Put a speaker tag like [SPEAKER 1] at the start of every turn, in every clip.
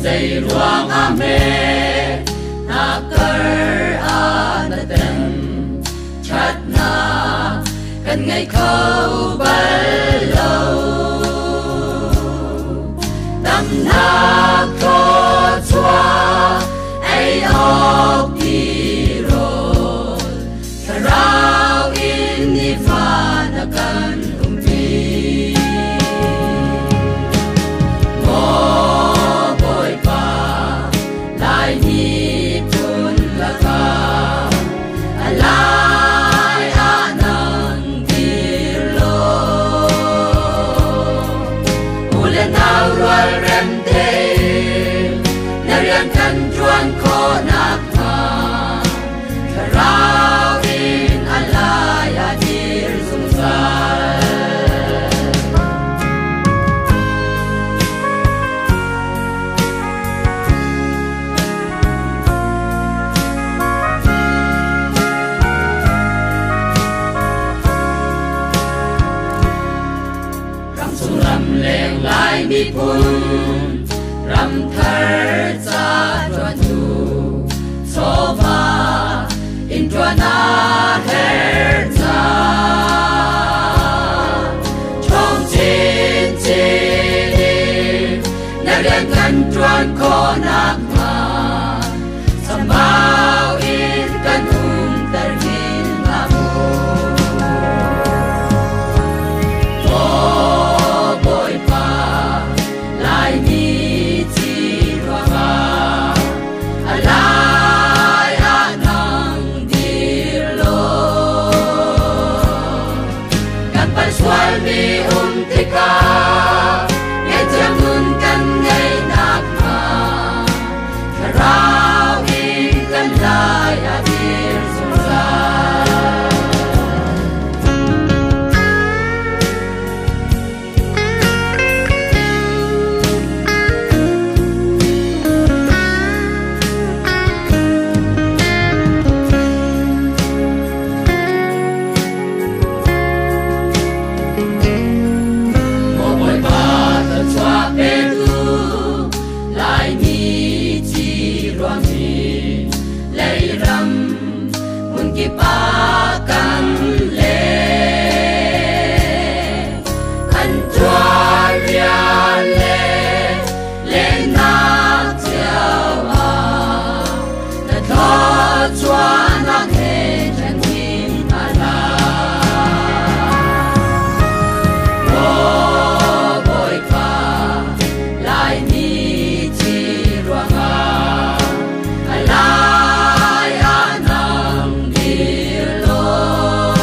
[SPEAKER 1] Zei ruang ah hme na kar ah na tem ṭhatnak kan ngei kho bal lo. Damnak thluachuah ei awk tirawl thlarau in nifa na kan umpi. Maw Bawipa, Laimi phun lakah a lai ah nang dir law u le nau rual rem tein na rian kan ṭuan khawh nakhnga thlarau in a lai ah dir zungzal. Ramchung ramleng Lai miphun ramthar ca ṭuantu chawva in ṭuan a herh cang. Ṭhawng chinchin in na rian kan ṭuan khawh nakhnga chambau in kan umter hin hlah mu. Maw Bawipa, Laimi ci ruangah a lai ah nang dir law kan palh sualmi um tikah ngaihthiam nun kan ngeih nakhnga thlarau in kan lai ah dir zungzal. Maw Bawipa, thluachuah petu Laimi ci ruang hi leiram hmunkip ah kan leng. Kan ṭuan rian le lennak cio ah na thluachuahnak he ṭhen hin hna hlah. Maw Bawipa, Laimi ci ruangah a lai ah nang dir law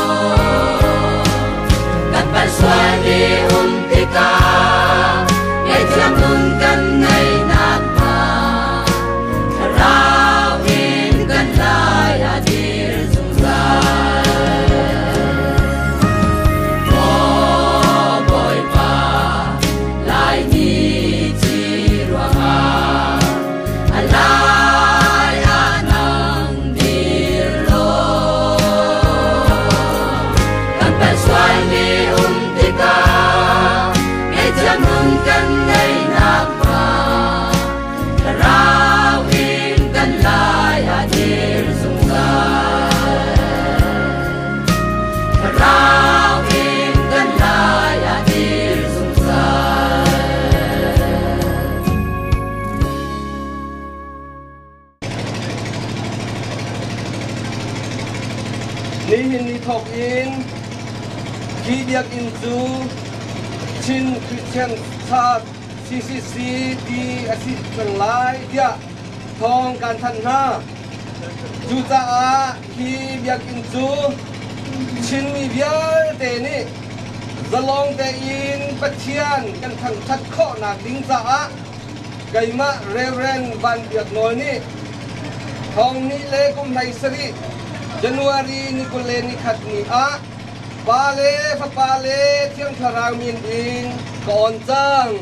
[SPEAKER 1] kan palh sualmi um tikah ngaihthiam nun kan ngeih nakhnga thlarau in kan lai ah dir zungzal. Maw Bawipa, Laimi ci ruangah a lai ah nang dir law kan palh sualmi um tikah ngaihthiam nun kan ngeih nakhnga thlarau in kan lai ah dir zungzal. Thlarau in kan lai ah dir zungzal.
[SPEAKER 2] Nihin ni thawk in hi biakinn cu Chin Christian Church CCC ti a si cang lai tiah thawng kan thanh hna. Cucaah hi biakinn cu Chinmi vialte nih zalong tein Pathian kan thangṭhat khawhnak ding caah keimah Reverend Van Biak Nawl nih thong ni le kum 17 January ni 21 ni ah Pa le Fapa le Thiang Thlarau min in ka on cang.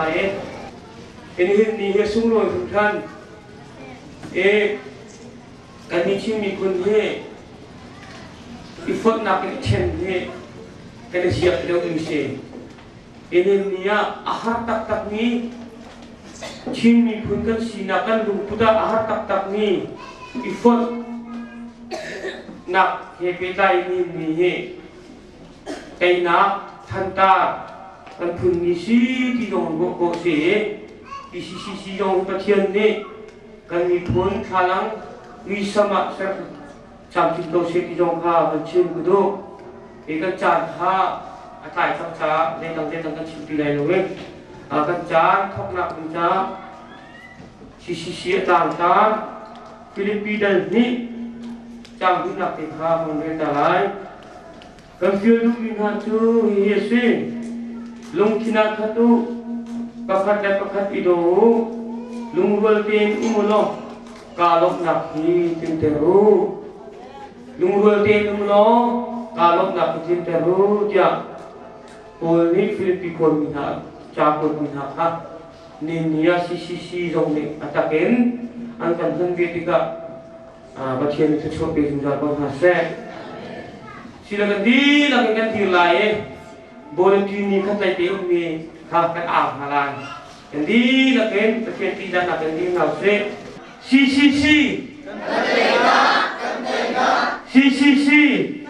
[SPEAKER 3] lai i nihin ni hi sunglawi hringhran i kan nih Chin miphun hi i fonhnak in i ṭhen hi kan i ziak deuh ding si. Nihin ni ah a har taktakmi Chin miphun kan sinak kan lungput ah a har taktakmi i fonh nak he pehtlai nihin ni hi teinak thantar kan phunmi si ti zong ruah khawh si i PCCC zong Pathian nih kan miphun thlalang muisam ah ser camcin ko seh ti zong kha kan chim ka duh. Hi kan caan kha a tlai cang caah zeidang zeidang kan chim ti lai lo i kan caan thawknak ding caah CCC a tlangtar Philippi dal hnih caang duhnak te kha kan rel ta lai. Kan fial duhmi hna cu hihi a si. Lungthin ah khat u, pakhat le pakhat i daw u, lungrual tein um u law kaa lawmhnak hi tlinter u. Lungrual tein um law kaa lawmhnak hi tlinter u tiah Paul nih Filipi khuami hna ca kuatmi hna kha ni ah CCC zong nih a takin an kan hman ve tikah Pathian nih thluachuah pe zungzal ko hna seh. Sila kan dihlak in kan dir lai i volunteer ni khat lei te ummi kha kan au hna lai. Kan dihlak in Pathian ṭihzahnak kan dir hna usih. CCC
[SPEAKER 1] Kan teinak, kan teinak.
[SPEAKER 3] CCC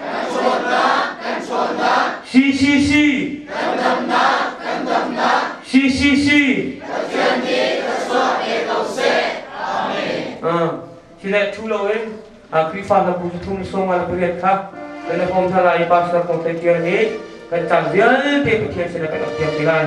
[SPEAKER 1] Kan cawnnak, kan cawnnak.
[SPEAKER 3] CCC
[SPEAKER 1] Kan damnak, kan damnak.
[SPEAKER 3] CCC
[SPEAKER 1] Pathian nih thluachuah pe ko seh. Amen.
[SPEAKER 3] Sile thu loin Khrihfa hlabu thum sawm le pariat kha kan i hrawm hna lai i pastor kong thei nih kan caan vialte Pathian sinah kan rak piak ti lai.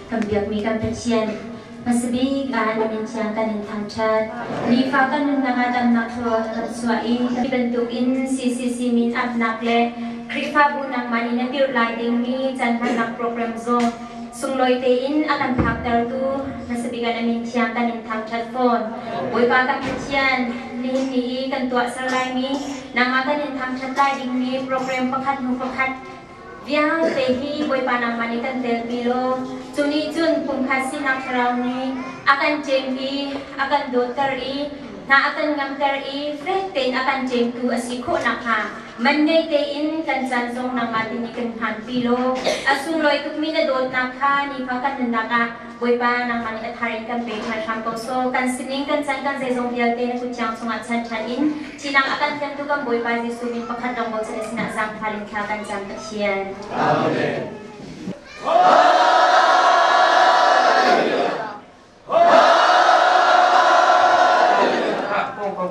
[SPEAKER 4] Kan biakmi kan Pathian, hmasabik ah na min thiang kan in thangṭhat. Nifa kan nunnak ah damnak thlua na kan chuah i hi bantukin CCC min apnak le Khrihfabu nangmah nih na dirh lai dingmi caan hmannak program zong sunglawi tein a kan phaktertu hmasabik ah na min thiang kan in thangṭhat fawn. Bawipa kan Pathian, nihin ni i kan tuahser laimi, nangmah kan in thangṭhat lai dingmi program pakhat hnu pakhat. Vialte hi Bawipa nangmah nih kan telpi law, cu nih cun pumkhat sinak thlarau nih a kan ṭem i a kan dawtter i hna a kan ngamter i fek tein a kan ṭemtu a si khawh nakhnga man ngei tein kan caan zong nangmah ti nih kan hmanpi law a sunglawi tukmi na dawtnak kha nifa kan nunnak ah Bawipa nangmah nih a thar in kan pe ṭhan hram ko sawh. Kan sining kan chan kan zeizong vialte na kut thiang chungah chan ṭhan in Thihnak a kan tlemtu kan Bawipa Jesuh min pakhat lawng bochan a sinah zaangfah in thla kan cam Pathian.
[SPEAKER 2] Amen.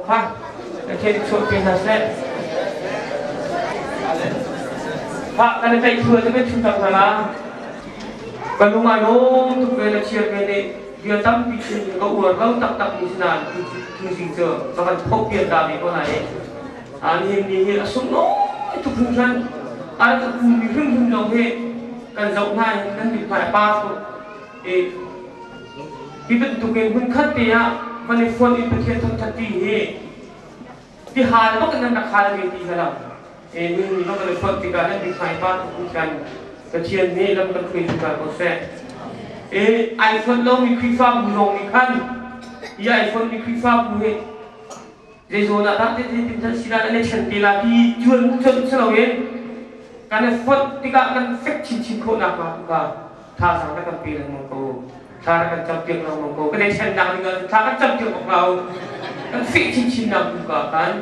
[SPEAKER 3] Kha thil chuah pe hna seh. Kha kan i tlaih thua te kan chim cang hna la. Ka lung a lawm tuk ve le chiar ve nih bia tampi chim ka uar lo taktak mi si nain tuzing cu ka van phoh pian ta ve ko lai. Nihin ni hi a sunglawi tuk hringhran. A rak mi hrimhrim zong hi kan zoh hna hin kan mithmai a par tuk. Hi bantuk in hmunkhat te ah van i fonh in Pathian thangṭhat ti hi tihal bak in nan rak hal ve ti hna lo. Nihin ni kan i fonh tikah nan mithmai pa tuk kan Pathian nih lam kan hruai zungzal ko seh. Ai fonh lomi Khrihfabu zong nih khan hi ai fonhmi Khrihfabu hi zeizawn ah dah zeitin si dah nan i ṭhen te la ti cuan cuan si loin kan i fonh tikah kan fek chinchin khawh nakhnga tu kha thazaang na kan pe lengmang ko thla na kan campiak lengmang ko kan i ṭhennak ding ah thla kan campiak bak lo kan feh chinchin nak tu ka kan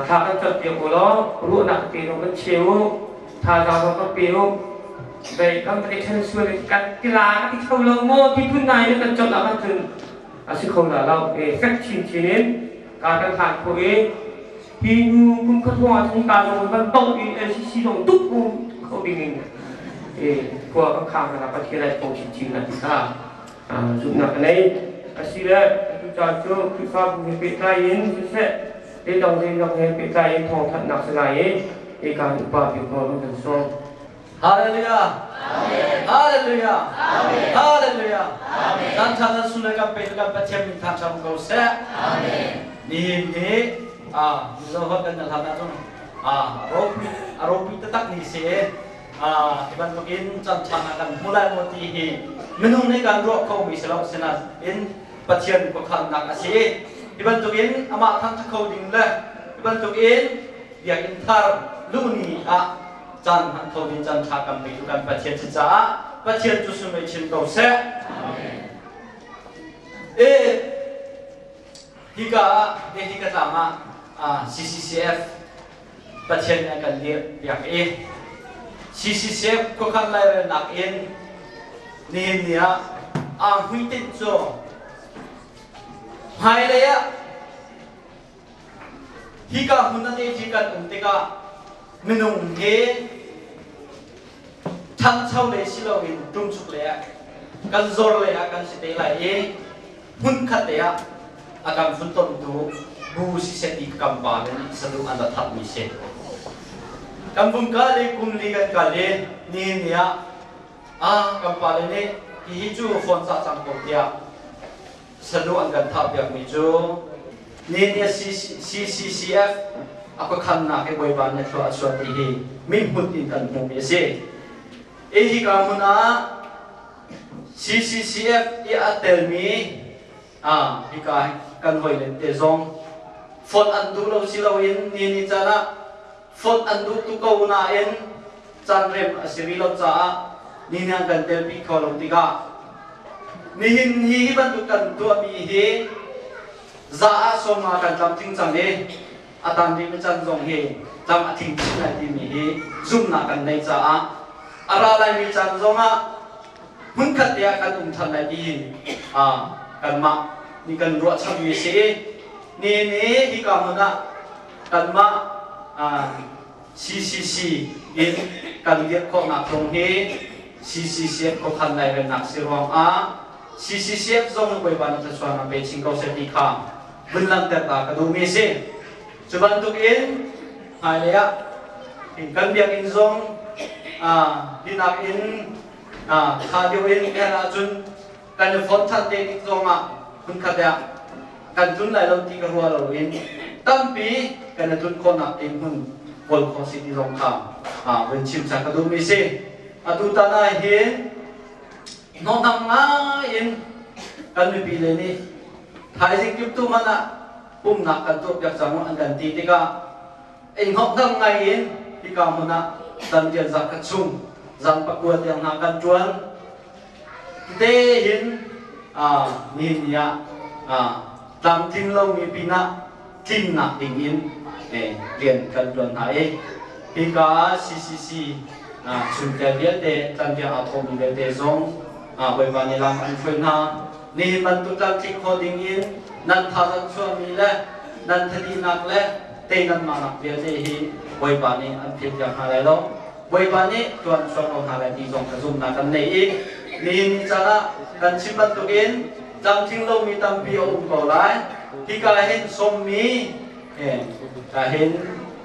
[SPEAKER 3] thla kan campiak ko law ruahnak te zong kan cheu u thazaang zong kan pe u bei kan kan i ṭhen sual kan tila ka ti kho lo maw ti phun nai in kan colh ah kan cun a si kho la lo e fek chinchin in ka kan hlan kho i hi nu kum khat hrawng ah cun ka zong kan to i LCC zong tuk kho ding in e khua kan khang na Pathian ai thong chinchin na ti kha zumhnak ka nei asile atu caan cu Khrihfabu he pehtlai in siseh leidang zeidang he pehtlai in thawngthanhnak si lai i eka upa bik nawl kan sawm.
[SPEAKER 5] Hallelujah. Hallelujah. Hallelujah. Caan ṭha nan sule kan pe kan Pathian min thang ṭha ko seh. Nihin ni Mizo holh kan hlan ahcun ropi a ropi taktak ni si hi bantukin caan ṭha hna kan hmu lai maw ti hi minung nih kan ruah kho mi si lo sinain Pathian khuakhannak a si. Hi bantukin amah thangṭha kho ding le hi bantukin biakinn thar luhni ah caan hman kho ding caan ṭha kan pe kan Pathian si caah Pathian cu sunglawi chin ko seh. E hika ah hika tlang ah CCCF Pathian nih a kan dirh piak i CCCF khuakhan lairelnak in nihin ni ah aa hmuitinh cu hmailei ah Hika hmun a te kan um tikah minung hi ṭhangcho lei si loin ṭumchuk lei ah kan zor lei ah kan si te lai i hmunkhat te ah a kan funtomtu bu siseh ti kam pa le nih saduh an rak thatmi si. Kan vung kal i kum li kan kal i nihin ni ah ah kan pale nih hihi cu phone cah cang ko tiah saduh an kan thahpiakmi cu nihin CCCF a khuakhannak hi Bawipa nih thlua a chuah ti hi mihmut in kan hmuhmi a si. I hika hmun ah CCCF i a telmi hika kan hawile te zong fonh an duh lo si loin ni ni caan ah fonh an duh tu ko nain caan rem a si rih lo caah ni nih an kan telpi kho lo tikah nihin hi hi bantuk kan tuahmi hi za ah sawma kan tlamtling cang i a tan rihmi can zong hi tlam a tling chin lai timi hi zumhnak kan neih caah a ra laimi caan zongah hmunkhat te ah kan um than lai ti kanmah nih kan ruahchanmi si i ni ni hika hmun ah kanmah CCC in kan dirh khawhnak zong hi CCCF khuakhan lairelnak si ruangah CCCF zong Bawipa nih thluachuah pe chin ko seh ti kha vun langhter ta ka duhmi a si. Cu bantukin hmailei ah kan biakinn zong hinak in tha deuh in herh ahcun kan i fonh than te tik zongah hmunkhat ah kan tlun lai lo ti ka ruah lo in tampi kan i tlun khawhnak ding hmun kawl khawh si ti zong kha vun chim sa ka duhmi si. Atu tan ah hin hnawhnam ngai in kan mipi le nih thaizing kiptu man ah pumnak kan tuah piak cang an kan ti tikah ei hnawhnam ngai in hika hmun ah dan rian za khat chung zan pakua tiang hna kan ṭuan te hin nihin ni ah tlamtling lomi pinah tlinnak ding in rian kan ṭuan hna i hika ah CCC chungtel vialte tlantiang aa thawhmi vialte zong Bawipa nih lam an hruai hna. Nihin bantuk tlamtling kho ding in nan thazaang chuahmi le nan thadinak le tei nan mahnak vialte hi Bawipa nih an philhpiak hna lai lo. Bawipa nih ṭuan chuak ko hna lai ti zong ka zumhnak kan nei i nihin ni caan ah kan chim bantukin tlamtling lomi tampi a um ko lai. Hika hin sawmmi ka hin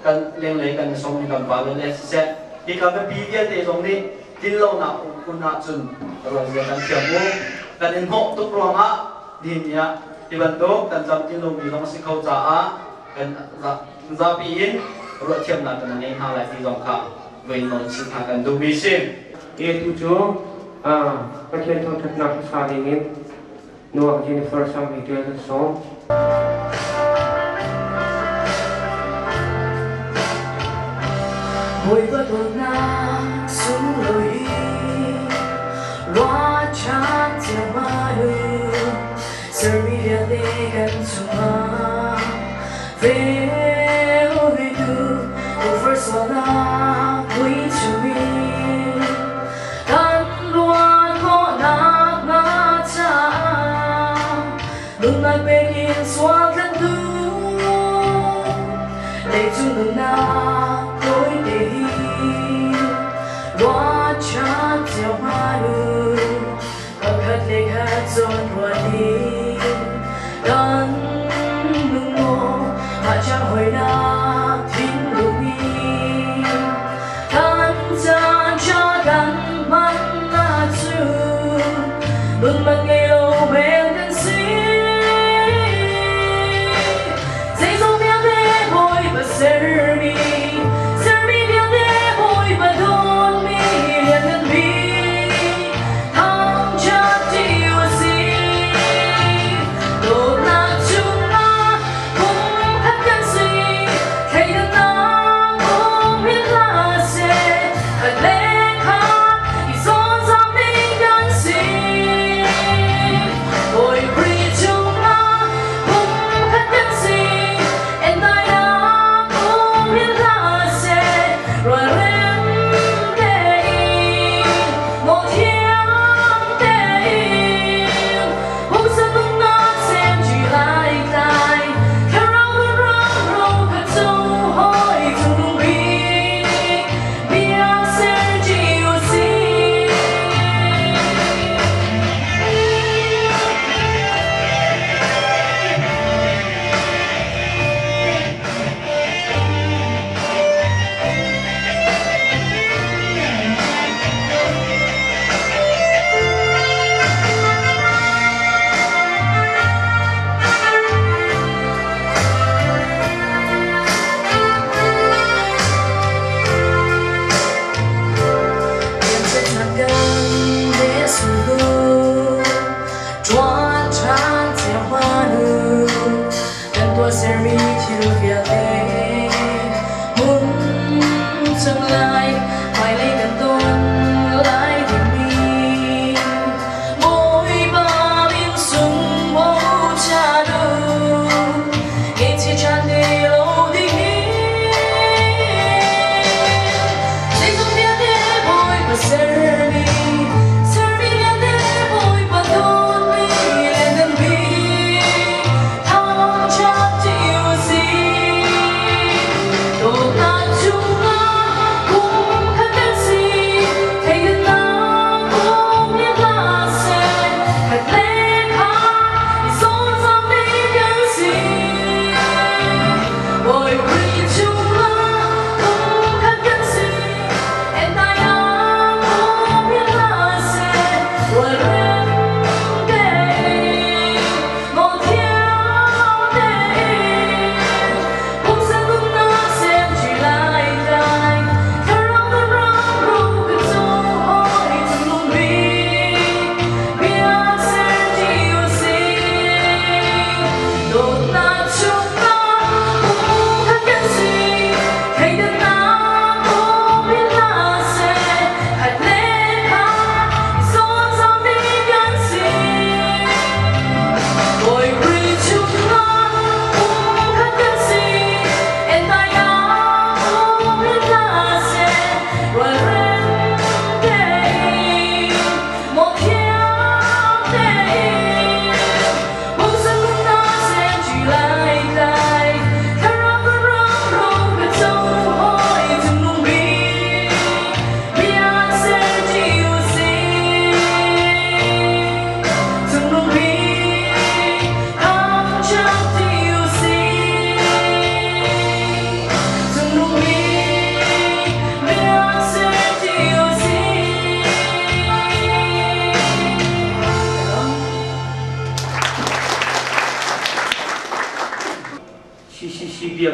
[SPEAKER 5] kan lenglei kan i sawmmi kan pa le siseh hika mipi vialte zong nih tlinlonak um kun ahcun ruan zia kan thiam u. Kan in hnawh tuk ruangah nihin ni ah hi bantuk kan tlamtlin lomi zong a si kho caah kan zapi in ruahthiamnak kan ngei hna lai ti zong kha voi nawl chin hna kan duhmi si.
[SPEAKER 3] Tu cu Pathian thangṭhatnak hmasa dingin Noah Jennifer Sang Hei Ṭial kan sawm.
[SPEAKER 1] Bawipa dawtnak sunglawi ruahchan tiangmanu sermi vialte kan chungah Veovitu ufarsona puichumi kan luan khawhnak na caah nunnak pekin sual kan duh leicung nunnak tawite hi ruahchan cio hmanh u pakhat le khat zawn ruat in kan nung maw mah cang hawinak thinlung in kan caan ṭha kan hman ahcun nun man ngei lo men kan si. Zeizong vialte Bawipa sermi, sermi vialte Bawipa dawtmi lianngan bik thangṭhat ti u sih. Dawtnak chungah pumkhat kan si.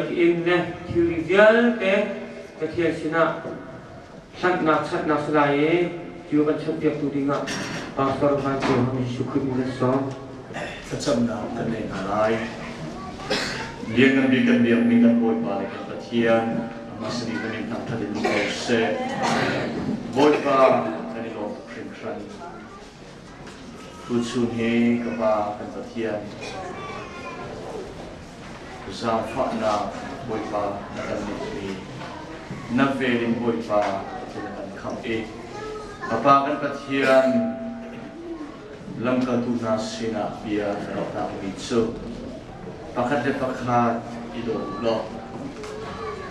[SPEAKER 3] Biakinn le thilri vialte Pathian sinah hlanhnak chanhnak si lai i cu kan chanhpiaktu dingah Pastor Van Ceu Hang Jesuh Khrih min kan sawm.
[SPEAKER 6] Thlacamnak kan nei hna lai. Lianngan bik kan biakmi kan Bawipa le kan Pathian, amah sin i kan in thangṭhat in um ko seh. Bawipa, kan i lawm tuk hringhran. Tuchun hi ka Pa kan Pathian, zaangfahnak Bawipa na kan ngeihmi, na vel in Bawipa na kan khamh i ka Pa kan Pathian lamkaltu hna sinah bia na rak nakmi cu pakhat le pakhat i daw u law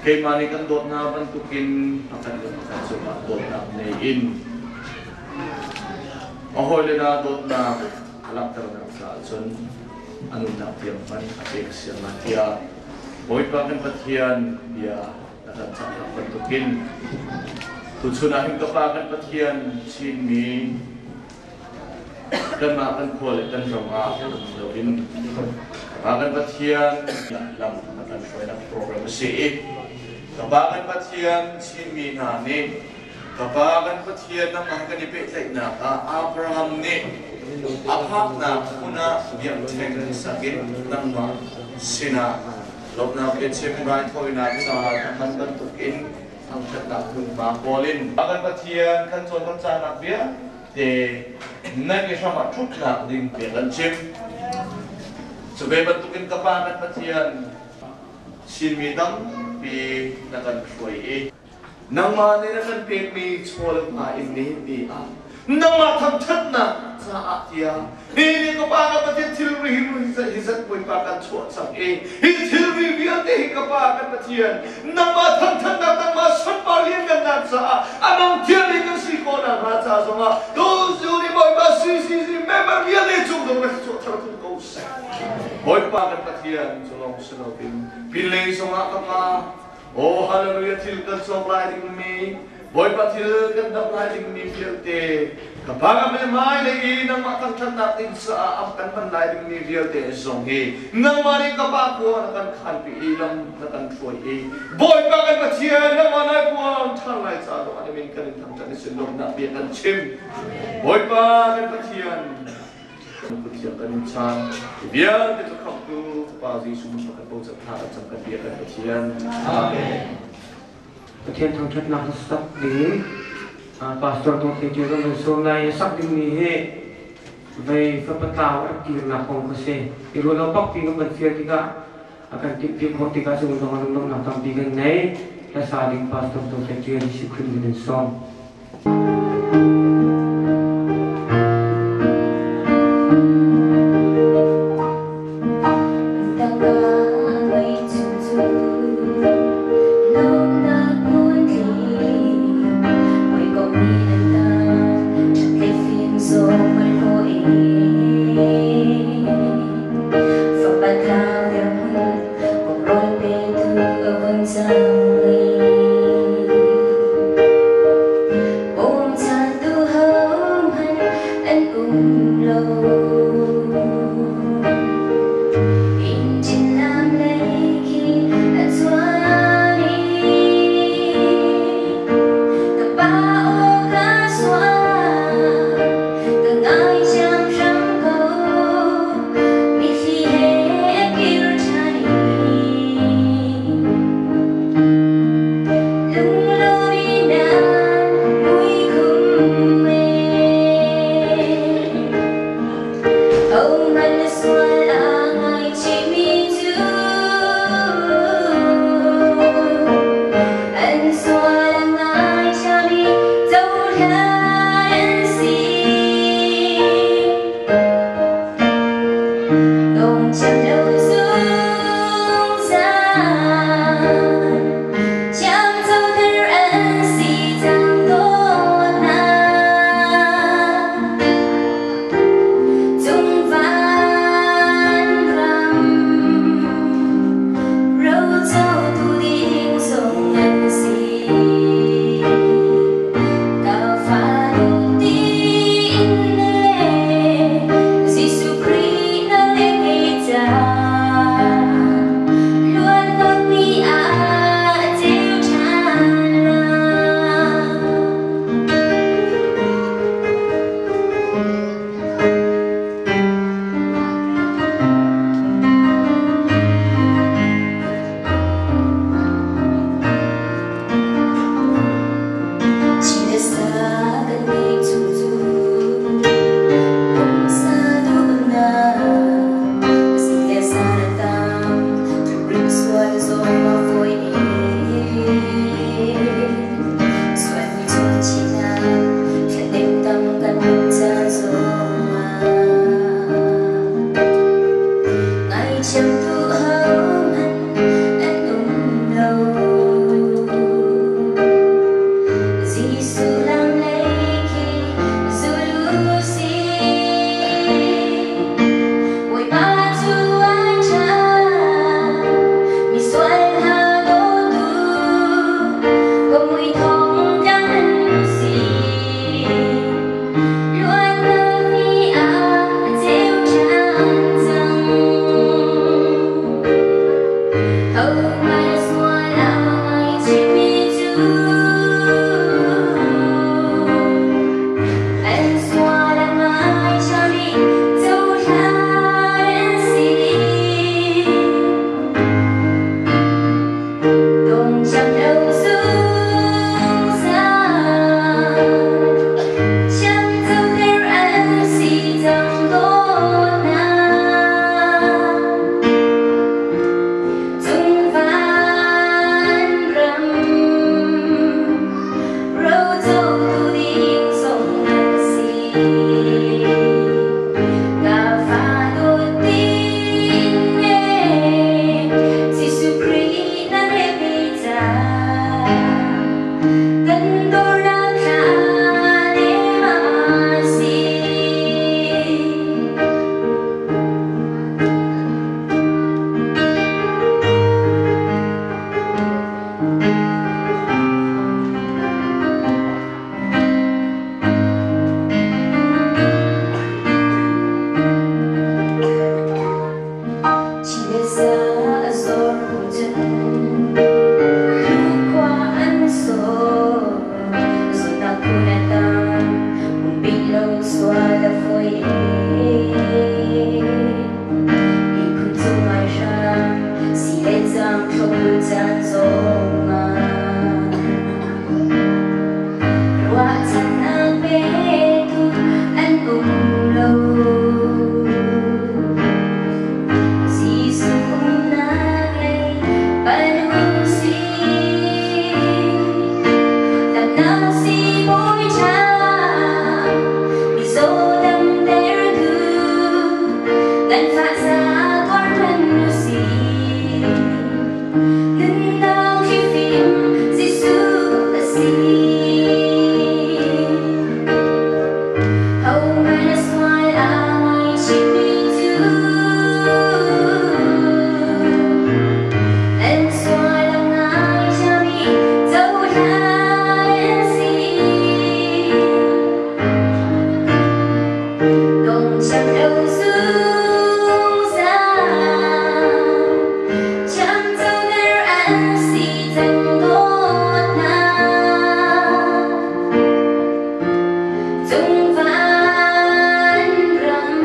[SPEAKER 6] keimah nih kan dawt hna bantukin pakhat le pakhat cungah dawtnak nei in A hawile na dawtnak a langhternak caah cun a nunnak tiang hmanh a pek siang lai tiah Bawipa kan Pathian bia na kan cahnak bantukin tuchun ah hin ka Pa kan Pathian Chinmi kanmah kan khua le kan ram ah um loin ka Pa kan Pathian lam na kan hruainak program a si i ka Pa kan Pathian Chinmi hna nih Ka Pa kan Pathian nangmah kan i pehtlaihnak ah Abraham nih a phaknak hmun ah biakṭheng sak in nangmah sinah lawmhnak biachim raithawinak ca na hman bantukin thangṭhatnak hmunhma kawl in kan Pathian kan cawn kan cahnak vialte nan i hram ah ṭhutnak ding bia kan chim. Cu ve bantukin ka Pa kan Pathian Chinmi tampi na kan hruai i Nangmah nih na kan pekmi chaw le hma in nihin ni ah nangmah thangṭhatnak caah tiah hi ni ka Pa ka Pathian thilri hi hi zat Bawipa kan chuah cang i hi thilri vialte hi ka Pa kan Pathian nangmah thangṭhatnak nangmah sunpar lianngannak caah a nung thiangmi kan si khawhnak hnga ca zongah tu zu nih Bawipa CCC member vialte cung zong na chuah thar tung ko seh. Bawipa kan Pathian cu lawng si loin pinlei zongah ka Pa Oh hallelujah thil kan cawk lai dingmi Bawipa thil kan dap lai dingmi vialte ka pa ka me mai le i nangmah thangṭhatnak ding caah am kan hman lai dingmi vialte zong hi nangmah nih ka pa khua na kan khanpi i lam na kan hruai i Bawipa kan Pathian nangmah nai puang ṭhan lai ca zong an min kan in thangṭhat i sinlawmnak bia kan chim Bawipa kan Pathian Pathian kan in chan vialte cu khamhtu Pa Jesuh kan bochan thla kan cam kan bia kan Pathian. Amen.
[SPEAKER 3] Pathian thangṭhatnak na sak ding pastor Tawng Thei Ṭio zong kan sawm lai i sak dingmi hi vei fapatlau an kirnak kong kha si. I rualo pakpi kan van fial tikah a kan timhpiak khawh tikah cung zong ah lungdonghnak tampi kan ngei. Hlasa ding pastor Tawng Thei Ṭio Jesuh Khrih min in sawm.
[SPEAKER 7] Sual zong a fawi Sualmi chung chin ah thladem tam kan um caan zongah Ngaithiamtu ahohmanh an um lo. Jesuh lam lei khi zul u sih. Bawipa cu a ṭha, misual hna dawtu, ka mui thawng tiang an si. Luatnak ni ah a ceu ṭhan cang. Hohmanh sual a ngaichihmi cu an sual a ngaichami cohlan an si. Dongcang lo zungzal, Chamcoter an si cang dawtnak. Cung van ram, rocotu ding zong an si. Ka fa dawt din e, Jesuh Khrih na biapi cang. Kan dornak thla nem a si. Chiasa a zor cun khua an sawh, zawtnak phun a tam, pumpi lo sual a fawi. Ihkhun cung ai hram, si le cang thlopbul caan zongah. Ruahchannak petu an um lo. Jesuh umnak lei panh u sih. Damnak siibawi ṭha, mizaw damtertu, nganfah ca tuar hmanh u sih. Nunnak thlifim Jesuh a si. Hohmanh a sual a ngaichihmi cu an sual a ngaithiam i cohlan an si. Dongcang lo zungzal, Chamcoter an si cang dawtnak. Cung van ram,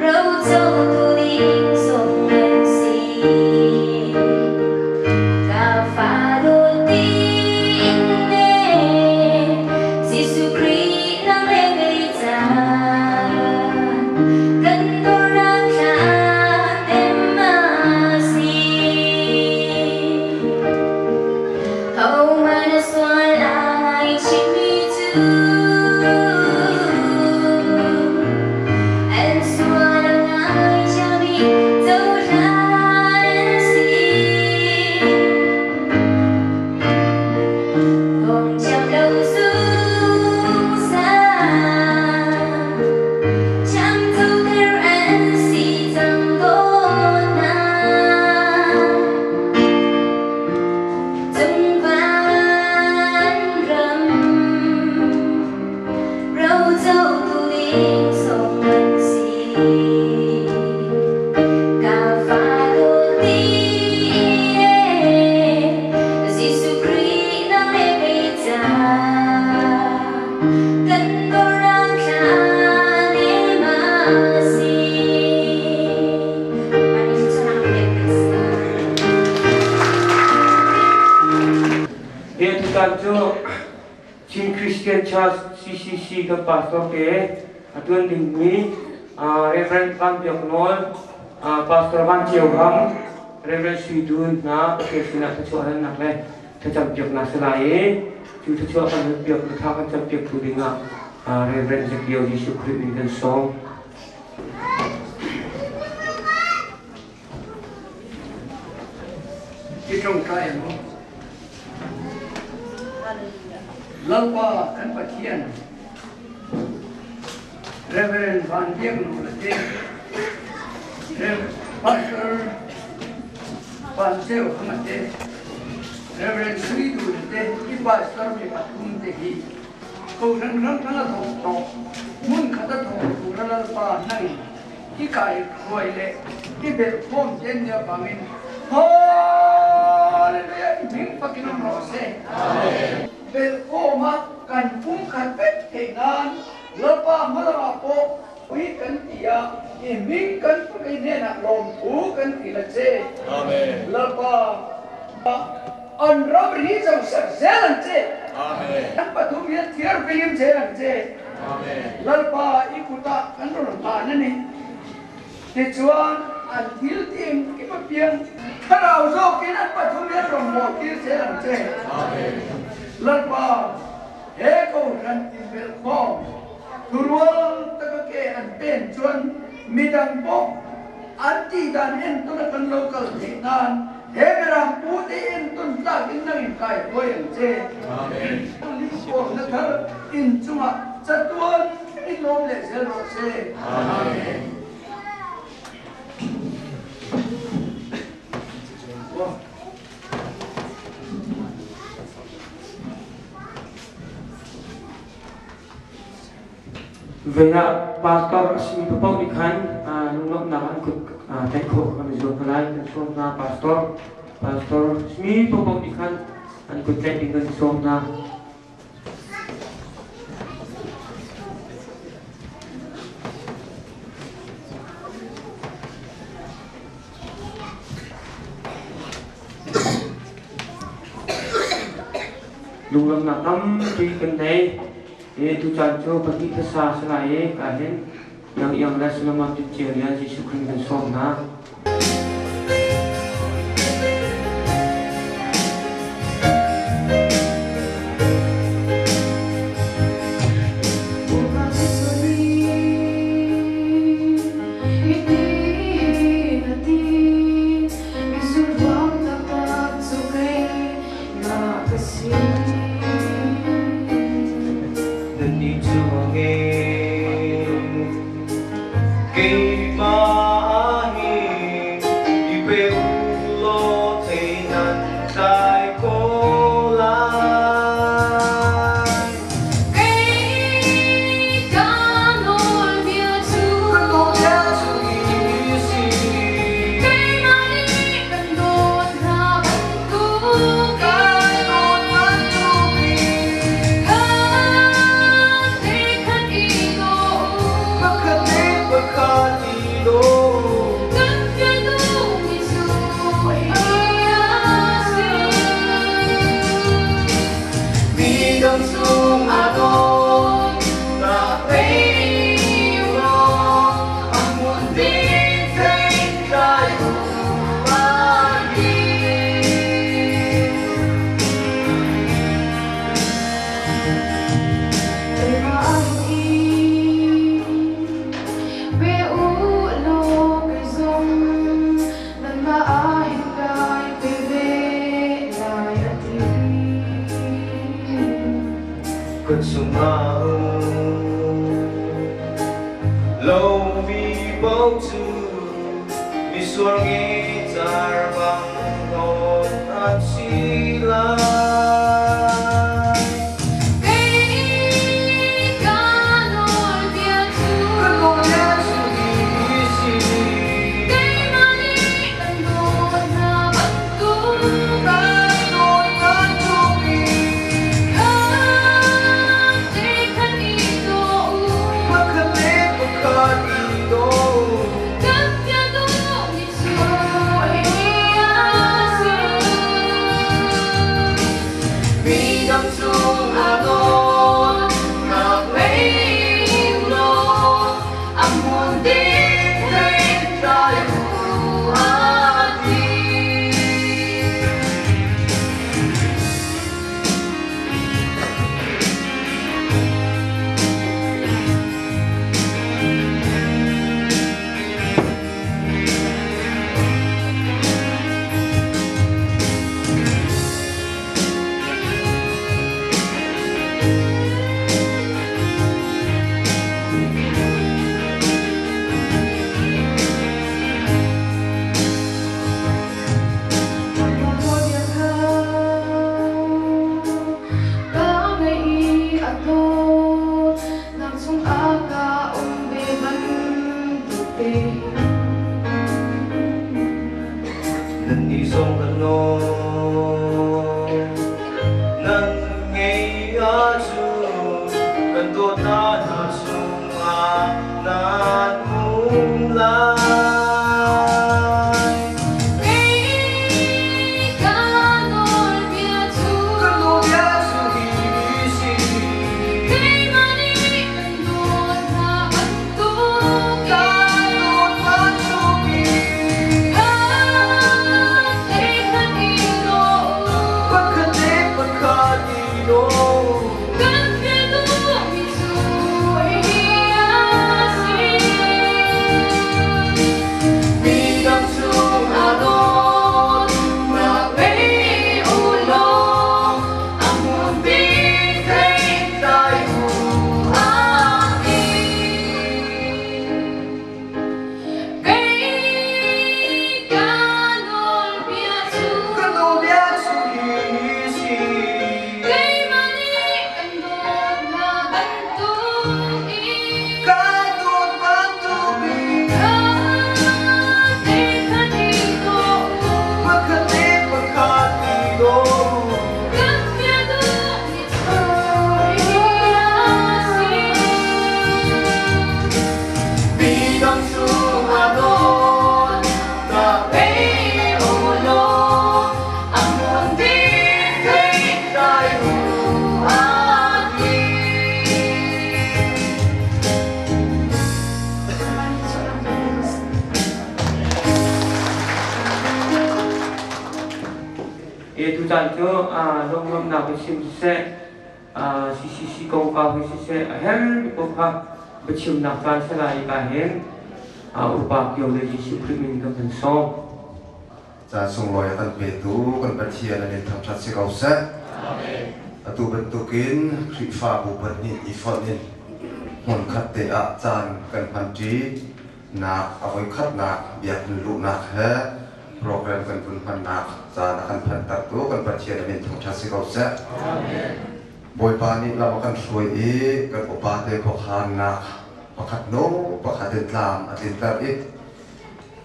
[SPEAKER 7] rocotu ding zong an si. Ka fa dawt din e, Jesuh Khrih nang le kei caan, kan dornak thla tem a si. Hohmanh a sual a ngaichihmi cu an sual a ngaithiam i cohlan an si. Dongcang lo zungzal, Chamcoter an si cang dawtnak. Cung van ram, rocotu ding zong an si. Ka fa dawt din e, Jesuh Khrih nang le kei caan, kan dornak thla nem a si.
[SPEAKER 3] Hi tutan cu Chin Christian Church CCC kan pastor te a tuan dingmi Reverend Van Biak Nawl, Pastor Van Ceu Ham, Reverend Sui Dun hna Pathian sinah thluachuah halnak le thlacam piaknak si lai i cu thluachuah kan hal piak thla kan cam piak tu dingah Reverend Zakio Jesuh Khrih min kan sawm.
[SPEAKER 8] I ṭongṭai mu. Lalpa kan Pathian Reverend Van Biak Nu le te Rev Pastor Van Ceu Hama te Reverend Sui Du le te i pastor mi pathum te hi Kohhran ram thang a thawk tawh hmun khat a thawk tu Lalpa nang i kai hruai le i belh khawm te nia bangin Hallelujah i hming fakin um rawh seh. Belh khawm ah kan pumkhat vek theih nan Lalpa hmalam ah pawh pui kan ti ah i hming kan pui hnenah lawmthu kan ti la che.
[SPEAKER 6] Amen.
[SPEAKER 8] Lalpa an ram ri zo sak zel ang che.
[SPEAKER 6] Amen.
[SPEAKER 8] An pathum hian thiar filim zel ang che.
[SPEAKER 6] Amen.
[SPEAKER 8] Lalpa i kutah kan rawn hlan a ni. Tichuan an thil ti engkim apiang thlarau zawkin an pathum hian rawn mawl tir zel ang che.
[SPEAKER 6] Amen.
[SPEAKER 8] Lalpa he kohhran inbelh khawm thurual taka ke an pen chuan midang pawh an tihdan entawn a kan lo kal theih nan he Mirang pute entawn tlakin nang in kai huai ang che.
[SPEAKER 6] Amen.
[SPEAKER 8] Limkawmna thar in chungah chatuan in lawm leh zel rawh se.
[SPEAKER 6] Amen.
[SPEAKER 3] Vei ah pastor a simi paoh nih khan lunglawmhnak an kut tlaih khawh kan i zuam hna lai. Kan sawm hna pastor. Pastor simi paoh nih khan an kut tlaih ding kan sawm hna. Lunglamnak tampi kan nei. I tucaan cu pahnih thasa si lai i ka hin Yang Iang le Solomon Tin Lian Jesuh Khrih kan sawm hna.
[SPEAKER 9] Nannih cu a ngei. Keimah hi i pe u law thei nan tlai ko lai.
[SPEAKER 1] Kei ka nawlbia cu
[SPEAKER 9] Ka nawlbia cu hi si.
[SPEAKER 1] Keimah nih kan dawt hna bantukin
[SPEAKER 9] Kan dawt bantukin
[SPEAKER 1] Khat le khat i daw u.
[SPEAKER 9] Pakhat le pakhat i daw.
[SPEAKER 1] Kan fial duhmi cu hi a si.
[SPEAKER 9] Midang cungah dawtnak ngei u law a hmun ding theitlai u an ti.
[SPEAKER 1] Keimah hi pe u law kei zong nanmah ah hin kai pe ve lai a ti.
[SPEAKER 9] Ka chungah um lomi paoh cu misual ngecar bang hlawt an si lai.
[SPEAKER 1] Kei ka nawlbia cu
[SPEAKER 9] Ka nawlbia cu hi si.
[SPEAKER 1] Keimah nih kan dawt hna bantukin
[SPEAKER 9] Kan dawt bantukin
[SPEAKER 1] Khat le khat i daw u.
[SPEAKER 9] Pakhat le pakhat i daw u.
[SPEAKER 1] Kan fial duhmi cu hi a si.
[SPEAKER 9] Ano Nan ngei ahcun kan dawtnak hna chungah nan um lai. Kan nawlbia cu hi si. Kan dawt bantukin pakhat le pakhat i daw. Midang cungah dawtnak ngei u law a hmun bik theitlai u. Kan nawlbia cu hi si. Kan dawt bantukin pakhat le pakhat i daw. Midang cungah dawtnak ngei u law a hmun bik theitlai u a ti.
[SPEAKER 3] Tutan cu lawmhnak biachim siseh, CCC kongkau hi siseh, a hermi paoh kha biachimnak caan si lai ka hin upa kio le Jesuh Khrih min kan kan sawm.
[SPEAKER 10] Caan sunglawi a kan petu kan Pathian a min thangṭhat si ko seh. Atu bantukin Khrihfabu pahnih i fonh in hmunkhat te ah caan kan hmanṭi nak a voikhatnak biakinn luhnak he program kan vun hmannak caan a kan phanhtertu kan Pathian a min thangṭhat si ko seh. Bawipa nih lam a kan hruai i kan upa te khuakhannak pakhat hnu pakhat in tlam a tlinter i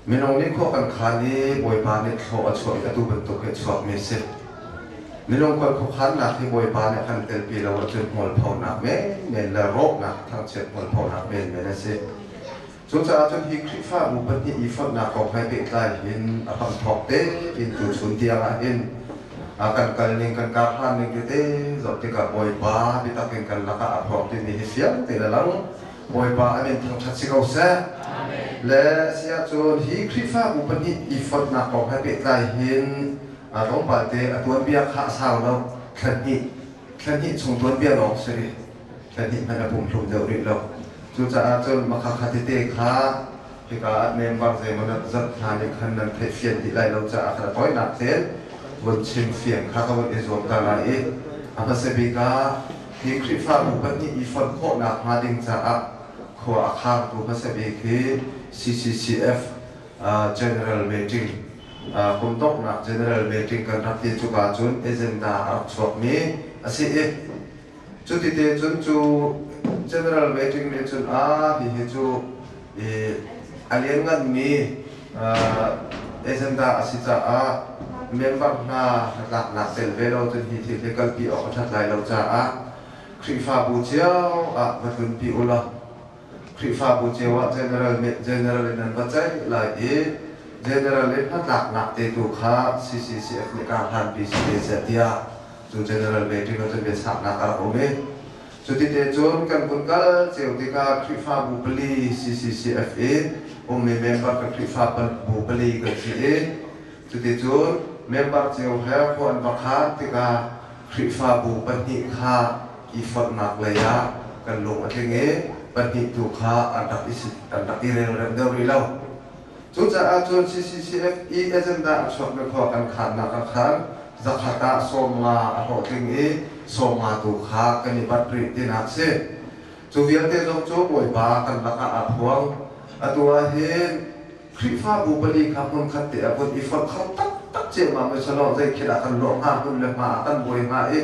[SPEAKER 10] minung nih khua kan khan i Bawipa nih thlaw a chuah i atu bantuk hi a chuakmi a si. Minung kan khuakhannak hi Bawipa nih a kan telpi lo ahcun hmualphonak menmen le rawhnak thangchiat hmualphonak menmen a si. Cucaah cun hi Khrihfabu pahnih i fonhnak kong he pehtlai hin a hramthawk tein tuchun tiang ah hin kan kal ning kan kar hlan ning tete zoh tikah Bawipa biatak in kan lakah a phuang timi hi fiang tein a lang. Bawipa a min thangṭhat si ko seh. Le si ahcun hi Khrihfabu pahnih i fonhnak kong he pehtlai hin tlawmpal te a tuanbia kha a sau lo. Thla hnih chung tuanbia lawng si rih. Thla hnih hmanh a pumhlum deuh rih lo. Cucaah cun makha tete kha hika ah member zeimaw zat hna nih khan nan theih fian dih lai lo caah khan a tawinak tein vun chim fian kha ka vun i zuam ta lai i a hmasa bik ah hi Khrihfabu pahnih i fonh khawhnak hnga ding caah khua a khangtu hmasa bik hi CCCF General Meeting kum donghnak General Meeting kan rak ti cuka cun agenda a rak chuakmi a si i cuti te cun cu General Meeting nih cun a hihi cu a liannganmi agenda a si caah member hna hnatlaknak tel ve lo cun hi thil hi kalpi awk a ṭhat lai lo caah Khrihfabu cio ah va tlunpi u law Khrihfabu cio ah general in nan va ceih lai i general in hnatlaknak te tu kha CCCF nih kar hlanpi si te seh tiah cu general meeting ah cun biachahnak a rak um i cuti te cun kan vun kal cio tikah Khrihfabu pali CCCF i ummi member kan Khrihfabu pali kan si i cuticun member cio he khua an va khan tikah Khrihfabu pahnih kha i fonhnak lei ah kan lung a tling i pahnih tu kha an rak i relrem deuh rih lo. Cucaah cun CCCF i agenda a chuakmi khua kan khannak ah khan zakhat ah 50 a hlawhtling i 50 tu kha kan i bat rih tinak si. Cu vialte zong cu Bawipa kan lakah aa phuang. Atu ah hin Khrihfabu pali kha hmunkhat te ah vun i fonh kho taktak ciammam i selaw zei khel ah kan lawh hnga, hmun le hma ah kan buai hnga i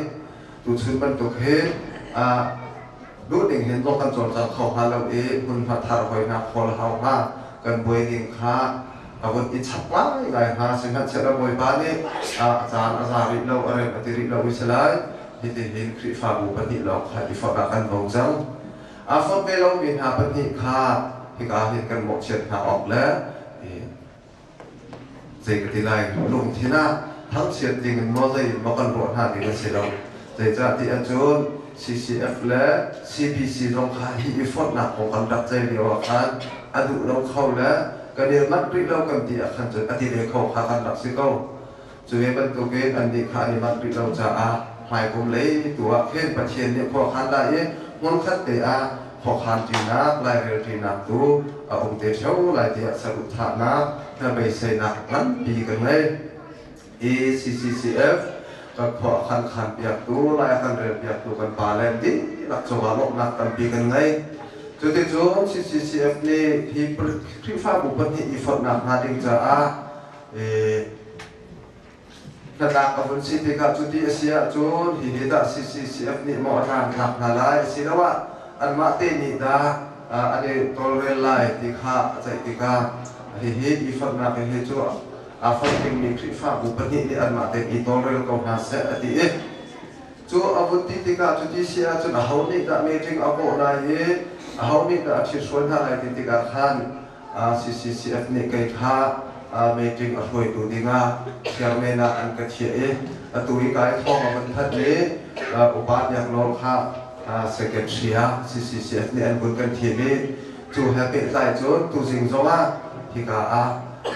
[SPEAKER 10] tuchun bantuk hin duh ning hin zong kan cawlcang kho hnga lo i hmunhma thar hoi hna khawl hau hnga kan buai ning kha. A vun i chap ngaingai hnga. Sihmanhsehlaw Bawipa nih a caan a za rih lo, a rem a ti rih lo i si lai. Hitihin Khrihfabu pahnih lawng kha i fonh ah kan bo cang. Aa fonh ve lomi hna pahnih kha hika hin kan mawhchiat hna awk le zei ka ti lai, lungthin ah thangchiat ding in maw zei in maw kan ruah hna ding a si lo. Zeicah ti ahcun CCF le CBC zong kha hi i fonhnak kong kan rak ceih lio ah khan a duh lo kho le kan i manh rih lo kan ti ah khan cun a ti ve kho kha kan rak si ko. Cu ve bantukin annih kha an i manh rih lo caah hmaikum lei tu ah khin Pathian nih khua khan lai i hmunkhat te ah khuakhan ṭinak, lairel ṭinak tu a um te ṭheo lai tiah saduhthahnak, hnabeiseinak nganpi kan ngei. Hi CCCF kan khua a kan khan piaktu, lai a kan rel piaktu kan pa le dihlak cungah lawmhnak tampi kan ngei. Cuticun CCCF nih hi Khrihfabu pahnih i fonhnak hna ding caah Hnatlak a vun si tikah cuti a si ahcun hihi dah CCCF nih maw a tlangtlak hna lai asiloah anmah te nih dah an i tawlrel lai ti kha a ceih tikah hihi i fonhnak hi cu aa fonh dingmi Khrihfabu pahnih nih anmah tein i tawlrel ko hna seh a ti i cu a vun ti tikah cuti si ahcun aho nih dah meeting a kawh lai i aho nih dah a ṭhithruai hna lai ti tikah khan CCCF nih kei kha meeting a hruaitu dingah chairman ah an ka thiah i atu i kai thawng a vun thanh i upa Biak Nawl kha secretary ah CCCF nih an vun kan thim i cu he pehtlai cun tuzing zongah hika ah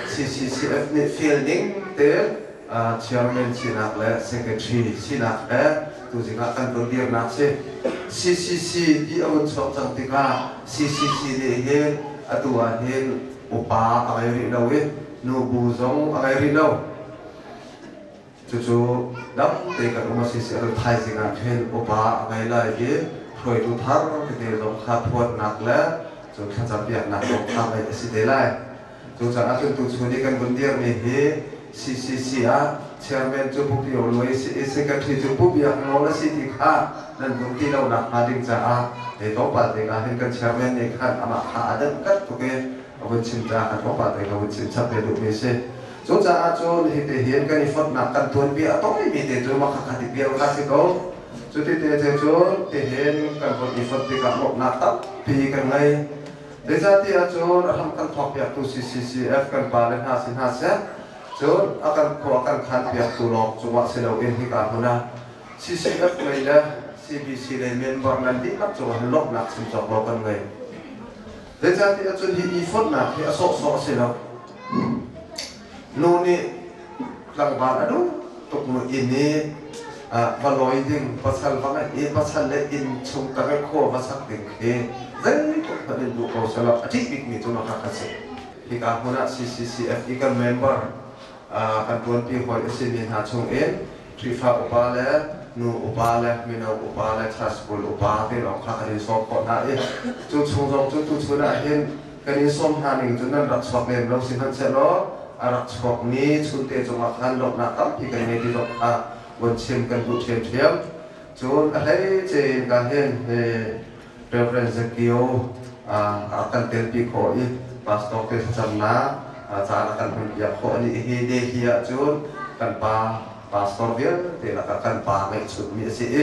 [SPEAKER 10] CCCF nih fial ning te chairman sinak le secretary sinak he tuzing ah kan vun dirnak si. CCC ti a vun chuak cang tikah CCC nih hin atu ah hin upa a ngei rih lo i nubu zong a ngei rih lo. Cucu dam te kan um a si si ahcun thaizing ah khin upa a ngei lai i hruaitu thar tete zong kha phuannak le cu thlacampiaknak zong kha ngeih a si te lai. Cucaah cun tuchun i kan vun dirmi hi CCC ah chairman cu Pu Pio Luai a si i secretary cu Pu Biak Nawl a si ti kha nan vun ti lo nakhnga ding caah hei tlawmpal te ah hin kan chairman nih khan amah kha a danh kat tuk i a vun chim caah khan tlawmpal te ka vun chim chap ve duhmi a si. Cucaah cun hiti hin kan i fonhnak kan tuanbia a tawimi te cu mah kha ti vial kha si ko. Cuti te te cun tihin kan vun i fonh tikah lawmhnak tampi kan ngei. Zeicahtiah cun a hram kan thawkpiaktu CCCF kan pale hna si hna seh, cun a kan khua kan khanpiaktu lawng cungah si loin hika hmun ah CCF lei le CBC lei member nan dihlak cungah hin lawmhnak chim cawk lo kan ngei. Zeicahtiah cun hi i fonhnak hi a sawhsawh a si lo. Nu nih tlangval a duh tuk nu inn i va lawi ding pasal va ngeih i pasal le inn chung tang i khua va sak ding khi zeitluk hmanh in duh ko selaw a ṭih bikmi cu makha kha si. Hika hmun ah CCCF i kan member kan ṭuanpi hawi a simi hna chung in Khrihfa upa le nu upa le mino upa le church school upa te lawng kha kan in sawm khawh hna i cu chung zong cu tuchun ah hin kan in sawm hna ning cu nan rak chuak lem lo sihmanhsehlaw a rak chuakmi chunte cungah khan lawmhnak tampi kan ngei ti zong kha vun chim kan duh ṭhiamṭhiam. Cun a hleice in ka hin Reverend Zakio a kan telpi khawh i pastor te thlacamnak caan a kan hmanpiak khawh ni hi Delhi ah cun kan pa pastor vialte lakah kan pa ngeihchunhmi a si i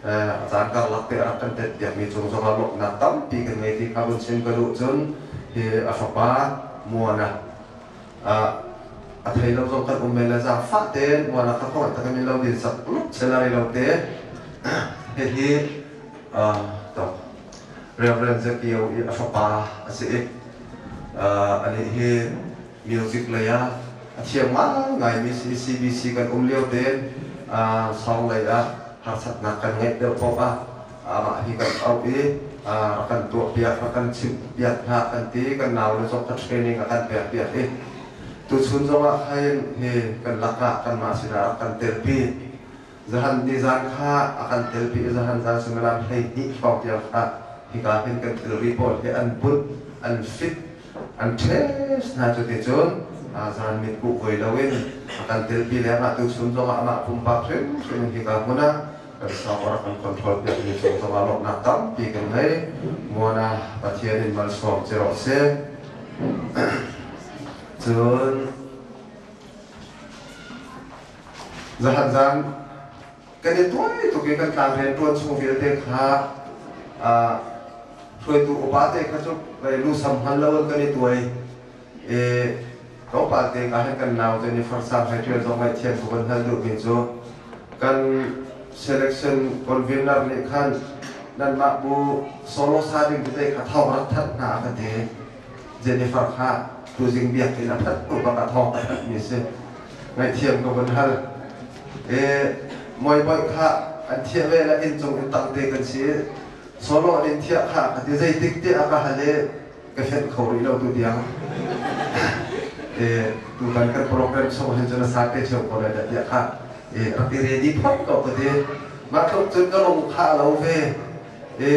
[SPEAKER 10] a caan karlak te a rak kan tetpiakmi cung zongah lawmhnak tampi kan ngei ti kha vun chim ka duh. Cun hi a fapa Muana a thei lo zong kan um men le zaangfah tein Muana kha khong tak in lo din sak luk chelari lo te hihi to Reverend Zakio i a fapa a si i ani hi music lei ah a thiam ngaingaimi si. CBC kan um lio tein song lei ah harsatnak kan ngeih deuh paoh ah amah hi kan auh i rak kan tuahpiak, rak kan chimhpiak hna kan ti. Kan nau le zong kha training a kan pekpiak i tuchun zong ah khin hi kan lakah kanmah sinah rak kan telpi. Zahan nizan kha a kan telpi i zahan zan suimilam 12 hrawng tiang kha hika hin kan thilri pawl hi an bunh, an fit, an test hna. Cu ti cun zan mitkuh voi loin a kan telpi lengah tuchun zongah amah pumpak hrimhrim in hika hmun ah kan sang rak kan control piak mi cung zongah lawmhnak tampi kan ngei. Muana Pathian in malsawm ci rawh seh. Cun zahan zan kan i tuai tuk i kan tlang rian ṭuan chung vialte kha hruaitu upa te kha cu lusam hngal lo in kan i tuai i tlawmpal te ka hin kan nau Jennifer Sang he ṭial zong ngaihthiam ku kan hal duhmi cu kan selection convener nih khan nanmah bu solo sa ding tete kha thawng rak thanh hna a ka ti. Jennifer kha tuzing biakinn a phanh hnu bak ah thawng ka thanh mi si. Ngaihthiam ka vun hal. E moi boy kha an thiah ve la inn cung in tang te kan si. Solo an in thiah kha ka ti zeitik te a ka hal i ka fenh kho rih lo tu tiang. E tutan kan program chung hin cun a sa te ṭheo ko lai dah tiah kha e rak i ready phot ko ka ti. Mah tluk cun ka lung kha a lo ve. E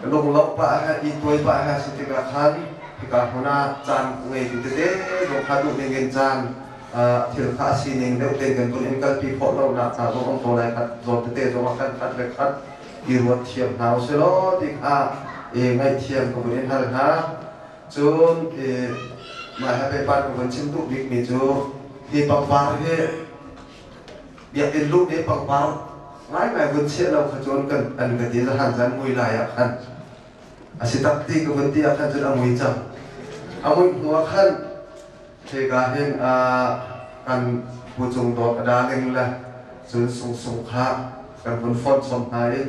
[SPEAKER 10] lungloh pah he i tuai pah he si tikah khan hika hmun ah caan ngeitu tete zong kha duh ning in caan thil kha a sining deuh tein kan vun in kalpi khawh lonak ca zong um ko lai khat zawn tete zong ah kan khat le khat i ruat thiam hna usih law ti kha i ngaihthiam ka vun in hal hna. Cun mah he pehpar ka vun chim duh bikmi cu hi pangpar hi Biakinn luh nih pangpar ngaingai vun chiah lo kha cun kan an ka ti zahan zan mui lai ah khan a si tak ti ka vun ti ah khan cun a mui cang. A muih hnu ah khan hika hin kan pu cung dawt a darling le cun sungsung kha kan vun fonh chom hna i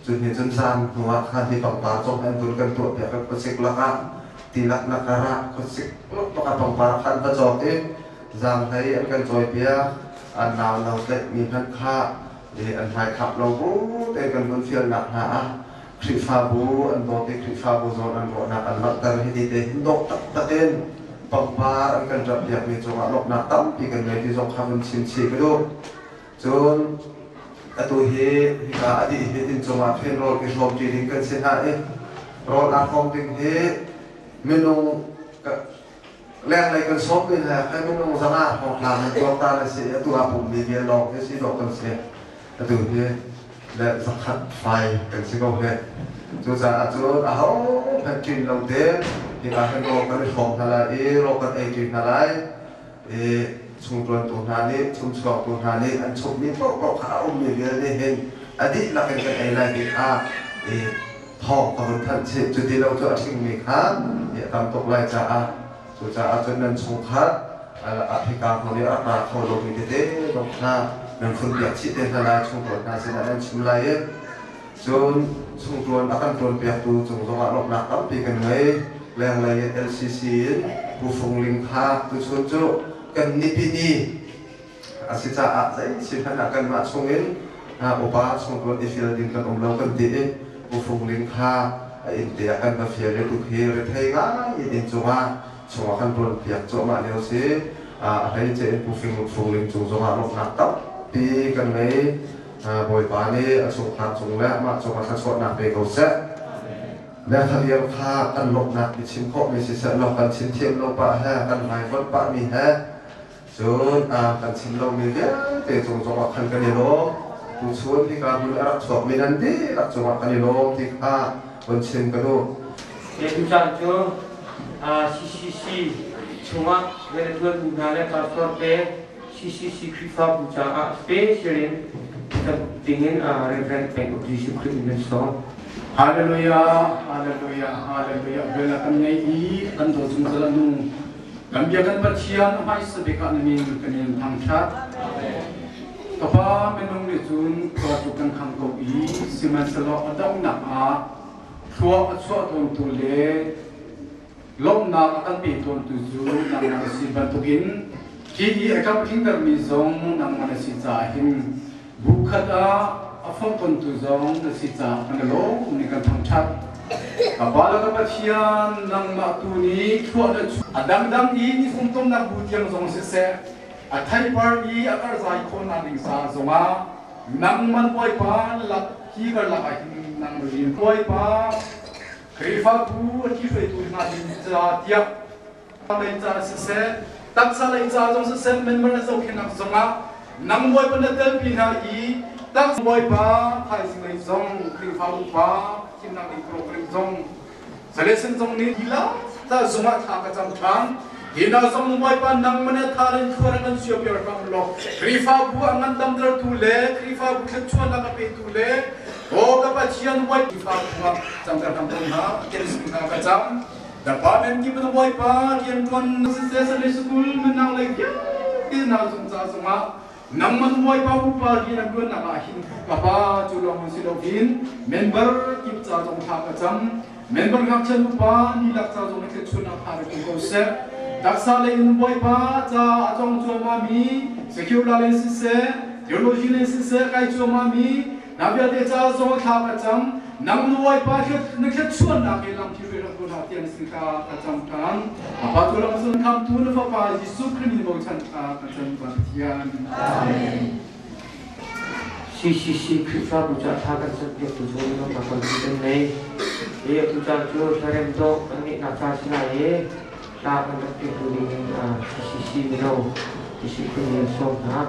[SPEAKER 10] cun hi cun zan hnu ah khan hi pangpar cawm an vun kan tuah piak i khuasik lakah tilak na karah khuasik bak ah pangpar kha an va cawk i Zaanghlei an kan cawipiak, an nau no tlaihmi hmanh kha an hmaikhap lo bu tein kan vun fialnak hna ah Khrihfabu an dawt i Khrihfabu zawn an ruahnak an langhter. Hiti te hin dawh taktak in pangpar an kan ṭamhpiakmi cungah lawmhnak tampi kan ngei ti zong kha vun chim chih ka duh. Cun atu hi hika a dih hi inn cungah khin rawl i hrawmṭi ding kan si hna i rawl aa hrawm ding hi minung Lenglei kan sawm mi le kan minung zanga hrawng nan tuaktan a si i atu aa pummi vial lawng hi si dawh kan si. Atu hi le zakhat fai kan si ko hih. Cucaah cun aho hmanh ṭin lo tein hika hin rawl kan i hrawm hna lai i rawl kan ei ṭi hna lai i chungṭuantu hna nih chungchuaktu hna nih an chumhmi paohpaoh kha a ummi vial nih hin a dihlak in kan ei lai ti kha i thawng ka vun thanh chih. Cuti lo cu a ṭhingmi kha a tam tuk lai caah cucaah cun nan chungkhar a hika hmun i a rak ra kho lomi tete zong kha nan funpiak chih te hna lai, chungtuan hna sinah nan chim lai i cun chungtuan a kan ṭuanpiaktu cung zongah lawmhnak tampi kan ngei. Lenglei in LCC in Pu Fung Ling kha tuchun cu kan nipi ni a si caah zei si hmanh ah kanmah chungin upa chungtuan i fial ding kan um lo kan ti i Pu Fung Ling kha a inn te ah kan va fial i tuk hi rethei ngai in inn cungah chungah kan tuan piak cuahmah lio si. A hleice in Pu Fung Ling cung zongah lawmhnak tampi kan ngei. Bawipa nih a chungkhar cung le amah cungah thluachuahnak pe ko seh. Le kha kha kan lawmhnak i chim khawhmi siseh law kan chim thiam lo pah he kan vaivuanh pahmi he Cun kan chim lomi vialte cung zongah khan kan i lawm. Tuchun hika hmun a rak chuakmi nan dihlak cungah kan i lawm ti kha von chim ka duh.
[SPEAKER 3] Tucaan cu CCC chungah rianṭuantu hna le pastor te CCC Khrihfabu caah special in cam dingin Reverend Peng Uk Jesuh Khrih in kan sawm.
[SPEAKER 11] Hallelujah, Hallelujah, Hallelujah. Bel kan ngei i kan daw zungzal a nung. Kan bia kan Pathian a hmaisa bik ah na min kan in thangṭhat. Ka Pa, minung nih cun khua cu kan khang ko i sihmanhsehlaw a donghnak ah thlua a chuah tawntu le lawmhnak a kan pe tawntu cu nangmah na si bantukin hi i a kan tlingtermi zong nangmah na si caah hin Bu khat ah a fonhtontu zong na si caah kan i lawm nih kan thangṭhat. Ka Pa le ka Pathian, nangmah tu nih thluah na a dangdang i ni fungtomnak bu tiang zong siseh, a theipar i a karhzai khawhnak ding ca zongah nangman Bawipa lak hi karlak ah hin nang rian Bawipa Khrihfabu a ṭhihruaitu hna ding ca tiah lei ca siseh, taksa lei ca zong siseh, member na zohkhenhnak zongah nang Bawipa na telpi hna i tak Bawipa thaizing lei zong Khrihfa upa thimnak ding program zong Zalesen zong nih lila ta zungah thla ka cam ṭhan. Hina zong Bawipa nangmah nih tha in thluan kan sia piar hram law Khrihfabu a ngandamter tu le Khrihfabu thluachuahnak a petu le O ka Pathian Bawipa ah cangter hram ko hna ken sin hna ka cam department kip na Bawipa riantuan siseh Sunday school menang lei vialte hna zung ca zongah nangman Bawipa upa rian an tuannak ah hin ka pa cu lawng si lo hin member kip ca zong thla ka cam member ngakchia nupa nilak ca zong thilchunak tha re ko seh taksa lei in Bawipa ca a cong cuahmah mi secular lei siseh theology lei siseh kai cuahmah mi na vialte ca zong thla ka cam nang nu Bawipa na thluachuahnak he lam thi rak ko hna tiang sin ka ka cam than apa tu lam sun kham tu na fapa Jesuh Khrih min bochan thla ka cam Pathian. Amen.
[SPEAKER 3] CCC Khrihfabu ca thla kan campiak tu cu lawmhnak tampi kan ngei. Hi atu caan cu hlarem dawh kan ngeihnak caan si lai i hla kan rak piaktu ding in CCC mino Jesuh Khrih nih an sawm hna.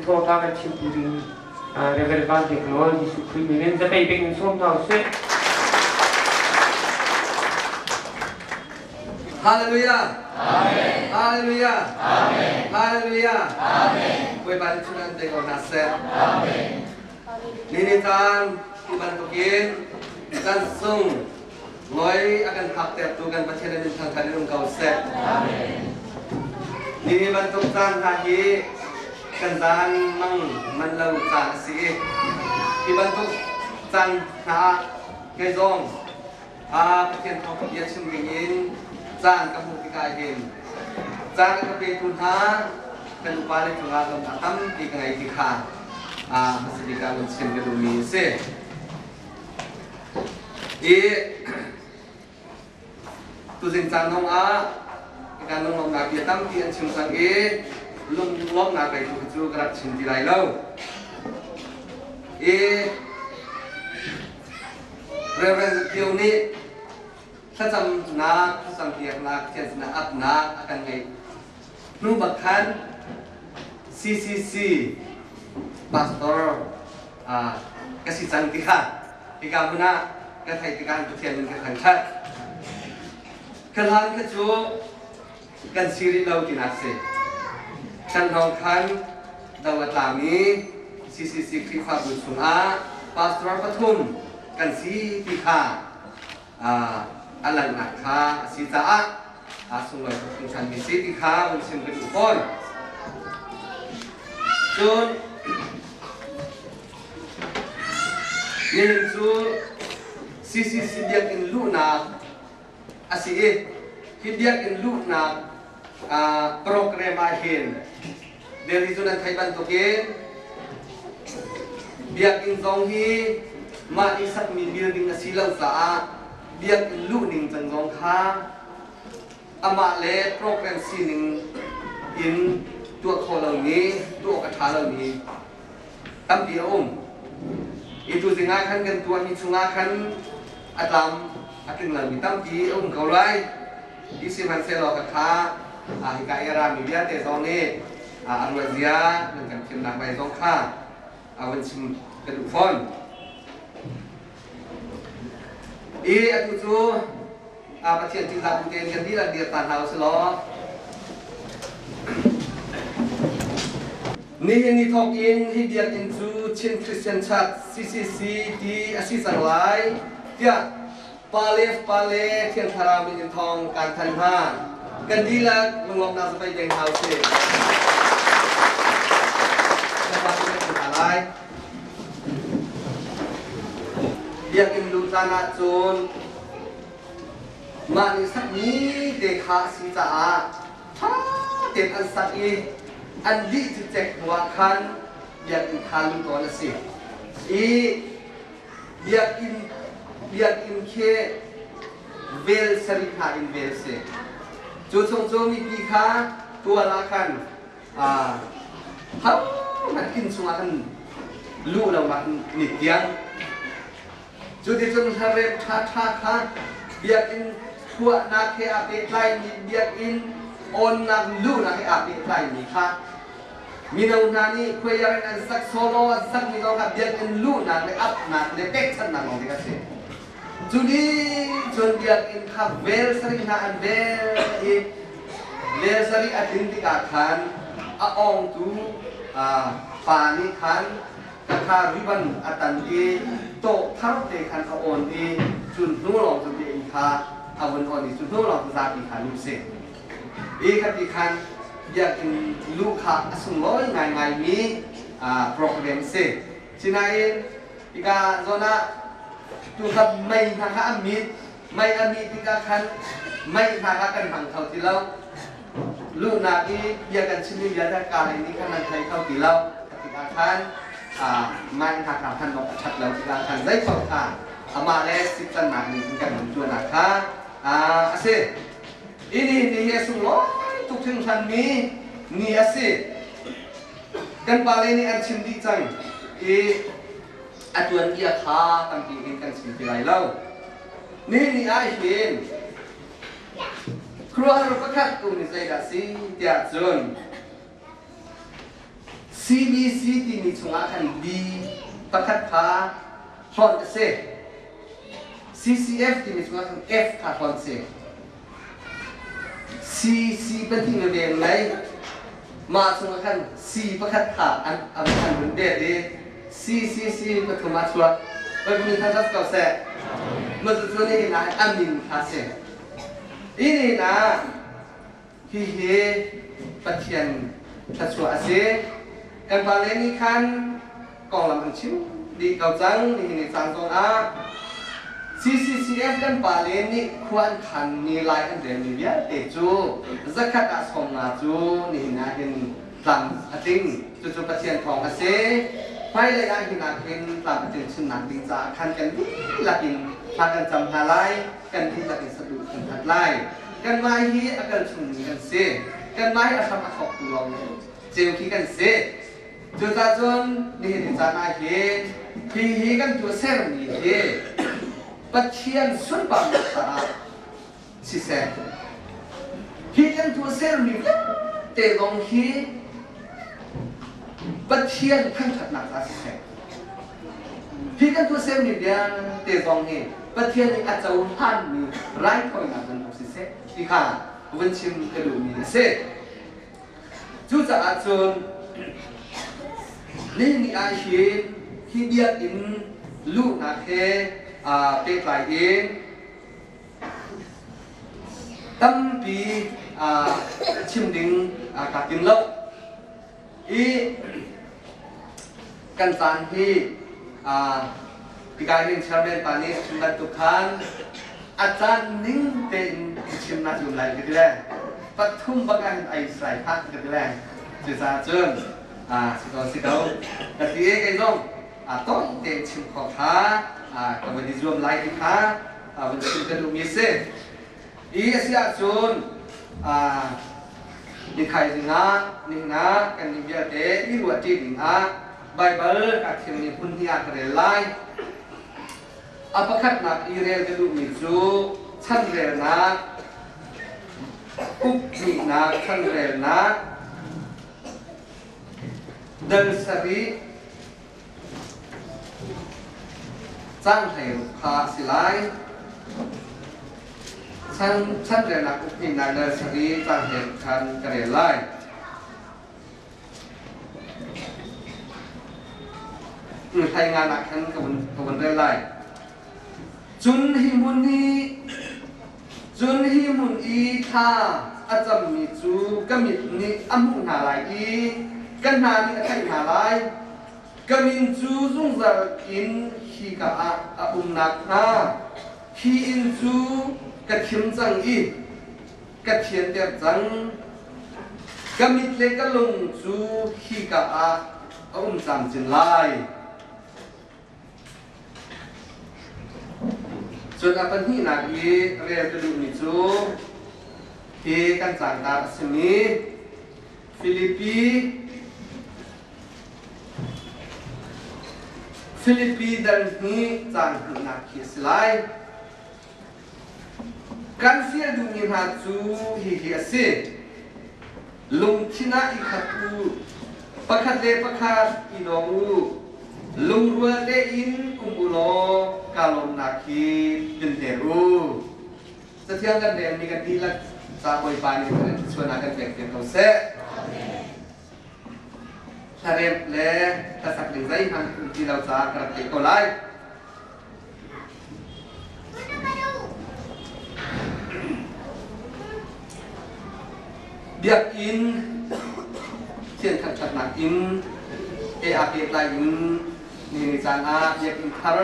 [SPEAKER 3] Thawngtha kan chimtu ding Reverend Van Biak Nawl Jesuh Khrih min in zapei bik in sawm hna usih.
[SPEAKER 2] Hallelujah. Amen. Hallelujah. Amen. Hallelujah. Amen. Bawipa nih chun an te ko hna seh. Amen. Ni ni caan ti bantukin kan sung ngoi a kan phaktertu kan Pathian in thangthat in um ko seh. Amen. Ni ni bantuk caan hna hi kan zaan mang man lo caan a si i hi bantuk caan hna ah kei zong Pathian thawngtha bia chim ding in caan ka hmuh tikah hin caan a ka petu hna kan upa le cungah lawmhnak tampi ka ngei ti kha hmasa bik ah vun chim ka duhmi a si. I tuzing caan zong ah kan lunglawmhnak bia tampi an chim cang i lunglawmhnak lei tu cu ka rak chim ti lai lo. I Reverend Zatio nih thlacamnak, thlacampiaknak, Pathian sinah apnak a kan ngeih. Hnu bak khan CCC pastor ka si cang ti kha hika hmun ah ka theih tikah Pathian min ka thangṭhat. Ka hlan kha cu kan si rih lo tinak si. Kan hrawng khan do a tlami CCC Khrihfabu chungah pastor pathum kan si ti kha a langhnak kha a si caah aa sunglawi tuk hringhranmi si ti kha vun chim ka duh fawn. Cun nihin cu CCC biakinn luhnak a si i hi biakinn luhnak program ah hin Delhi cu nan theih bantukin biakinn zong hi mah nih sakmi building a si lo caah biakinn luh ning cang zong kha amah le program sining in tuah khawh lomi tuah awk a ṭha lomi tampi a um. I tuzing ah khan kan tuahmi chungah khan a tlam a tling lomi tampi a um ko lai. Hi sihmanhsehlaw ka kha hika i a rami vialte zong nih a ruahzia nan kan thimnak lei zong kha a vun chim ka duh fawn. I atu cu Pathian ṭihzah bu tein kan dihlak dir ta hna usih law Nihin ni thawk in hi biakinn cu Chin Christian Church CCC ti a si cang lai tiah pale fapale Thiang Thlarau min in thawng kaan thanh hna. Kan dihlak lunglawmhnak zapei deng hna usih. Lai. Biakinn luh caan ah cun mah nih sakmi te kha a si caah ṭha tein an sak i an dih cikcek hnuah khan biakinn kha luh tawn a si. I biakinn biakinn khi vel sarih hna in vel si. Cu chung cu mipi kha tual ah khan hohmanh inn chungah khan luh lo ah ni tiang. Cuticun hlarep ṭhaṭha kha biakinn chuahnak he aa pehtlaimi biakinn awnnak luhnak he aa pehtlaimi kha mino hna nih choir in an sak solo an sakmi zong kha biakinn luhnak le apnak le pekchanhnak lawng te a si. Cu nih cun biakinn kha vel sarih hna an vel i vel sarih a tlin tikah khan a awngtu pa nih khan Khakha riban a tan i tawh thar te khan a awn i cun hnu lawng cu tiin kha a vun awn i cu hnu lawng cu zapi kha luh si. I khati khan biakinn luh kha a sunglawi ngaingaimi program si. Sinain hika zawn ah tu kha mei hna kha an mit mei a mih tikah khan mei hna kha kan hmang kho ti lo. Luhnak i bia kan chimmi vialte kaa lei nih khan nan thei kho ti lo. Tikah khan mei hna kha hman awk a ṭhat lo tikah khan zeipaoh kha amah le sitcannak nih kan hun tuahnak kha a si. Hi ni ni hi a sunglawi tuk hringhranmi ni a si. Kan pale nih an chim dih cang i a tuanbia kha tampi in kan chim ti lai lo. Nihin ni ah hin khuaruahhar pakhat um ni zeidah si tiah cun CBC timi chungah khan B pakhat kha hlonh a si. CCF timi chungah khan F kha hlonh a si. CC pahnih na ven lei mah chungah khan C pakhat kha an an an run det i CCC pathum ah chuak. Pahnih kha rat ko seh. Mah cu ni hin ah a min kha si. Ini na hihi Pathian thluachuah a si. Kan pale nih khan konglam an chim dih ko cang nihin ni caan zong ah CCCF kan pale nih khua an khanmi lai an relmi vialte cu zakhat ah 50 cu nihin ah hin tlam a tling. Cucu Pathian thawng a si. Hmailei ah hin ah hin tlam a tlin chinnak ding caah khan kan dihlak in thla kan cam hna lai. Kan dihlak in saduh kan that lai. Kanmah hi a kal chungmi kan si. Kanmah hi a hram a thawktu lawng ceu khi kan si. Cucaah cun nihin ni caan ah hin hi hi kan tuahsermi hi Pathian sunparnak caah siseh, hi kan tuahsermi vialte zong hi Pathian thangṭhatnak caah siseh, hi kan tuahsermi vialte zong hi Pathian nih a cohlanmi raithawinak bantuk siseh ti kha vun chim ka duhmi a si. Cucaah cun nihin ni ah hin hi biakinn luhnak he aa pehtlai in tampi chim ding kaa tim lo. I kan caan hi hika hin chairman pa nih a chim bantuk khan a caan ning tein chim na zum lai ka ti le pathum bak ah hin ai sai hlah ka ti le cucaah cun si ko si ko ka ti e kei zong tawi tein chim khawh kha ka van i zuam lai ti kha van chim ka duhmi si. I a si ahcun ni thaizing ah nihin ah kan nih vialte i ruahṭi ding ah Baibal kaa thimmi hmun hnih ah ka rel lai. A pakhatnak i rel ka duhmi cu chanrelnak, ukhnihnak chanrelnak, dal sarih, Cang 16 kha a si lai. Chanrelnak ukhnihnak dal sarih cang 16 khan ka rel lai. Hlei ngan ah khan ka vun rel lai. Cun hi hmun hi cun hi hmun i thla a cammi cu ka mit nih a hmuh hna lai i ka hna nih a theih hna lai. Ka min cu zungzal in hika ah a um nakhnga hi inn cu ka thim cang i ka thianter cang. Ka mit le ka lung cu hika ah a um camcin lai. Cun a pahnihnak i rel ka duhmi cu hi kan cangtar a simi Filipi Filipi dal hnih cang hnihnak khi a si lai. Kan fial duhmi hna cu hihi a si. Lungthin ah i khat u, pakhat le pakhat i lawm u, lungrual tein um u law kaa lawmnak hi tlinter u. Cathiang kan relmi kan dihlak ca Bawipa nih kan thluachuahnak kan pek piak ko seh. Hlaremh le hlasak ding zeihmanh um ti lo caah ka rak pek ko lai. Biakinn thianthar ṭhatnak in he aa pehtlai in nihin caan ah biakinn thar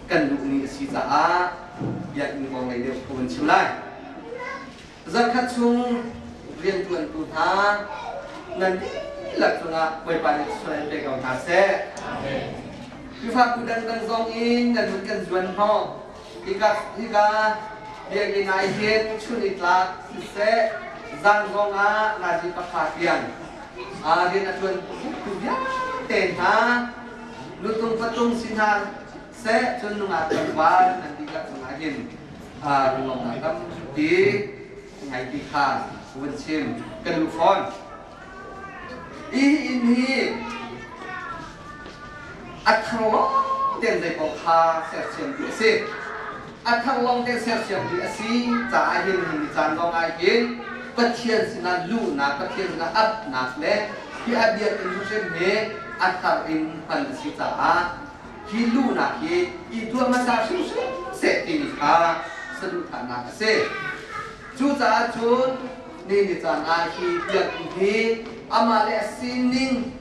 [SPEAKER 2] kan duhmi a si caah biakinn kong lei deuh ka vun chim lai. Zarkhat chung rianṭuantu hna nan dihlak cungah Bawipa nih sual in pe ko hna seh. Khrihfabu dangdang zong in nan hun kan zuan hnawh. Hika hika biakinn ah hin chun i tlak siseh, zan zong ah nazi pakha tiang rian a ṭuan tu vialte hna nutung patung si hna seh, cun nungak tlangval nan dihlak cungah hin lunglawmhnak tampi ngei ti kha vun chim kan duh fawn. Hi inn hi a thar lawng tein zeipaoh kha sersiam dih a si. A thar lawng tein sersiam dih a si caah hin hi ni caan zong ah hin Pathian sinah luhnak, Pathian sinah apnak le hi a biakinn hrimhrim hi a thar in hman a si caah hi luhnak hi i tuah hmasa hrimhrim seh timi kha saduhthahnak a si. Cucaah cun ni ni caan ah hi biakinn hi amah le a sining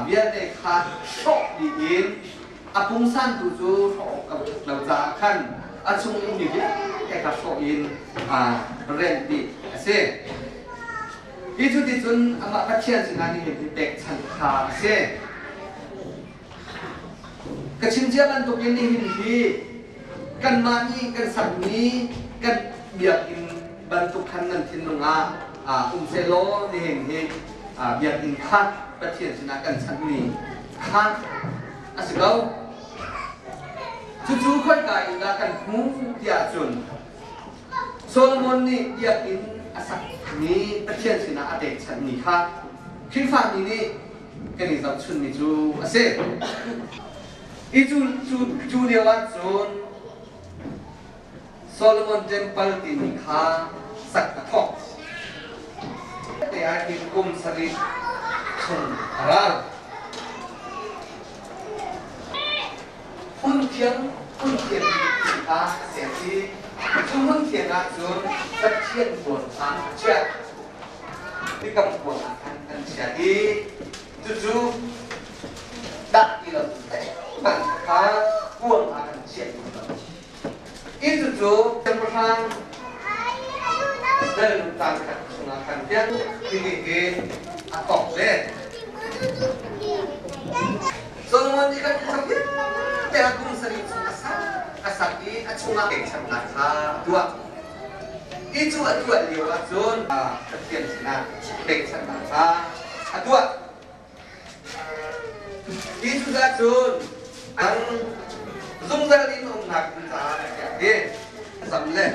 [SPEAKER 2] vialte kha hrawh dih in a pungsan tu cu hrawh awk kan ṭhat lo caah khan a chung i ummi vialte kha hrawh in rengh dih a si. Hi cu ti cun amah Pathian sinah nihin hi pekchanh kha a si. Ka chim cia bantukin nihin hi kanmah nih kan sakmi kan biakinn bantuk khan nan thinlung ah um sehlaw nihin hi biakinn kha Pathian sinah kan chanhmi kha a si ko. Cucu khoika in dah kan hmuh tiah cun Solomon nih biakinn a sakmi Pathian sinah a pekchanhmi kha Khrihfami nih kan i zohchunmi cu a si. I cu, cu, cu lio ah cun Solomon Temple timi kha sak a thawk. Te ah hin kum sarih chung a ral. Hmunthiang hmunthiang ti kha a ser i cu hmunthiang ah cun Pathian puan kha a chiah. Tikam puan ah khan an chiah i cucu dah ti lo zeihmanh kha kuang ah kan chiah ti lo. Hi cucu siangpahrang dal caan khat chungah khan tiang timi hi a thawk ve. Solomon nih kan kum vialte ah kum sarih chung a sak a sak i a chungah pekchanhnak kha a tuah. Hi cu a tuah lio ah cun Pathian sinah pekchanhnak kha a tuah. Hi cu dah cun an zungzal in umnak ding caah a chiah i zam le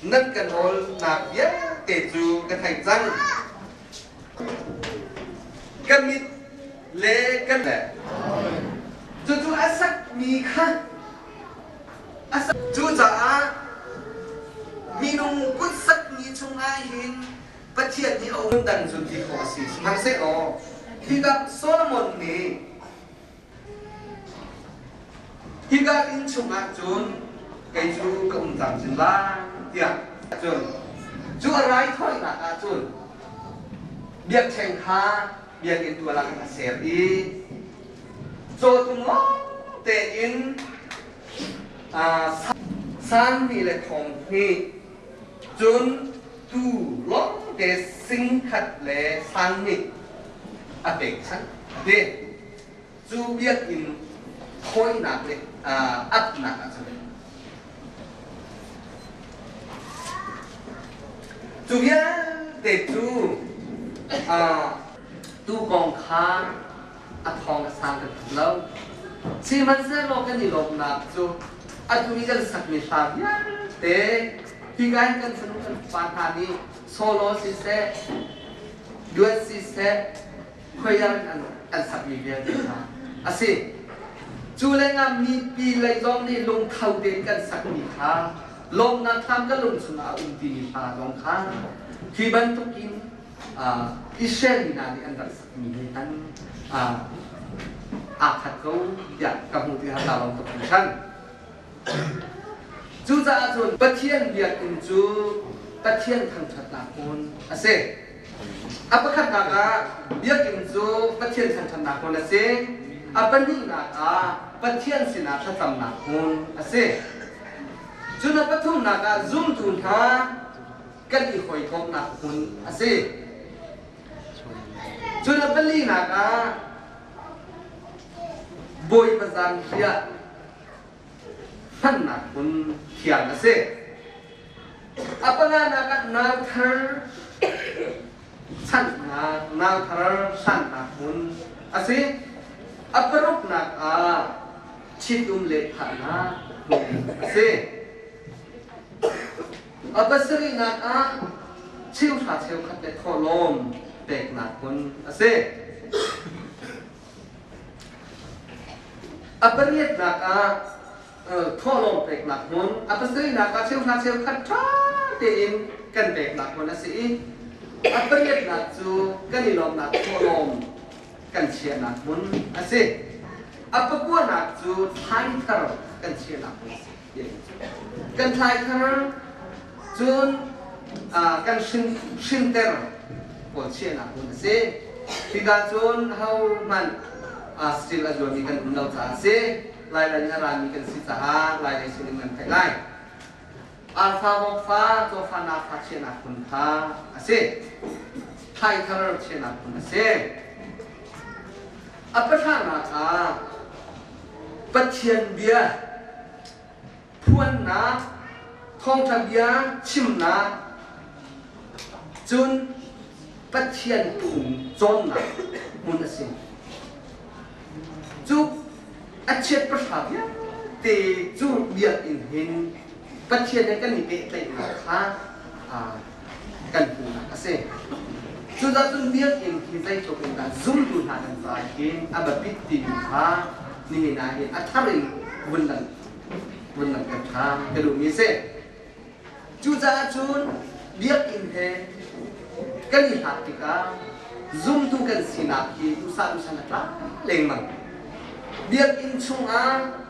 [SPEAKER 2] nan ka nawlnak vialte cu ka theih cang. Ka mit le kan le cucu a sakmi kha a sak. Cucaah minung kut sakmi chungah hin Pathian nih a um dang cu ti khawh a si. Sihmanhsehlaw hika Solomon nih hika inn chungah cun kei cu ka um camcin lai tiah cun cu a raithawinak ah cun biakṭheng kha biakinn tual ah khan a ser i cawtum lawng tein sanhnih le thong hnih cun tuu lawngte singkhat le sang nih a pekchanh a ti. Cu biakinn thawinak le apnak ah cun cu vialte cu tuu kong kha a thawng a sang kan tuk lo. Sihmanhsehlaw kan i lawmhnak cu atu i kan sakmi hla vialte hika hin kan fanu kan fapa hna nih solo siseh, duet siseh, choir in an sakmi vialte hna a si. Cu lengah mipi lei zong nih lungtho tein kan sakmi kha lawmnak thlam kan lung chungah a um timi hla zong kha hi bantukin Israel mi hna nih an rak sakmi he khan aa khat ko tiah ka hmuh tikah kaa lawm tuk hringhran. Cucaah cun Pathian biakinn cu Pathian thangṭhatnak hmun a si. A pakhatnak ah biakinn cu Pathian thangṭhatnak hmun a si. A pahnihnak ah Pathian sinah thlacamnak hmun a si. Cun a pathumnak ah zumtu hna kan i hawikomhnak hmun a si. Cun a palinak ah Bawipa zanriah hmannak hmun thiang a si. A panganak ah nauthar chanhnak, nauthar hlannak hmun a si. A paruknak ah ṭhitum le thahnak hmun a si. A pasarihnak ah cheuhra cheukhat le thawhlawm peknak hmun a si. A pariatnak ah thawhlawm peknak hmun, a pasarihnak ah cheuhra cheukhat ṭha tein kan peknak hmun a si i a pariatnak cu kan i lawmhnak thawhlawm kan chiahnak hmun a si. A pakuanak cu thlaithar kan chiahnak hmun a si. Kan thlaithar cun kan hrinter pawl chiahnak hmun a si. Hika cun hohmanh still a zuami kan um lo caah a si. Lailei in a rami kan si caah Lailei sinin nan theih lai. Arfa vokfa cawfa nafa chiahnak hmun kha a si. Thlaithar chiahnak hmun a si. A pahranak ah Pathian bia phuannak, thawngṭha bia chimnak, cun Pathian phung cawnnak hmun a si. Cu a chiat pahra vialte cu biakinn hin Pathian he kan i pehtlaihnak kha kan hmuhnak a si. Cucaah cun biakinn hi zeitluk in dah zumtu hna kan caah hin a biapit timi kha nihin ah hin a thar in vun lang vun langhter ṭhan ka duhmi a si. Cucaah cun biakinn he kan i hlat tikah zumtu kan sinak hi duhsah duhsah a tla lengmang. Biakinn chungah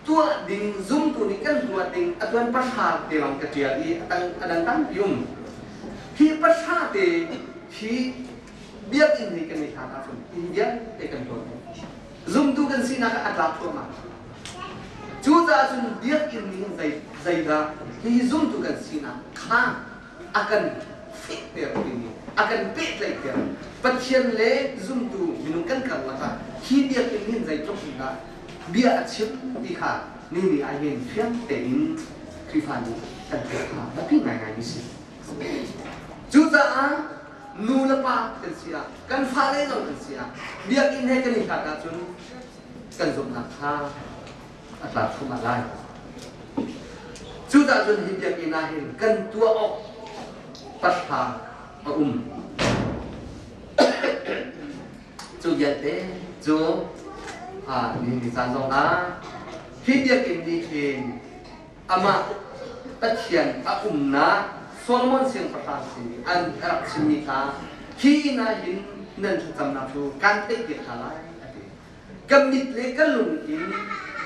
[SPEAKER 2] tuah ding zumtu nih kan tuah ding a tuan pahra te lawng ka ṭial i a dang tampi um. Hi pahra te hi biakinn hi kan i hlat ahcun hi vialte kan tuah ding. Zumtu kan sinak ah a tlak thluahmah. Cucaah cun biakinn nih zei zeidah hi zumtu kan sinak kha a kan fehter timi a kan pehtlaihter. Pathian le zumtu minung kan karlak ah hi biakinn hin zeitluk in dah bia a chim ti kha ni ni ah hin fiang tein Khrihfa nih kan theih kha biapi ngaingai mi si. Cucaah nu le pa kan si ah kan fale zong kan si ah biakinn he kan i hlat ahcun kan zumhnak kha a tla thluahmah lai. Cucaah cun hi biakinn ah hin kan tuah awk pahra a um. Cu vialte cu ni caan zongah hi biakinn nih hin amah Pathian a umnak Solomon siangpahrang sin i an rak chimmi kha hi inn ah hin nan thlacamnak cu kan theihpiak hna lai a ti. Ka mit le ka lung in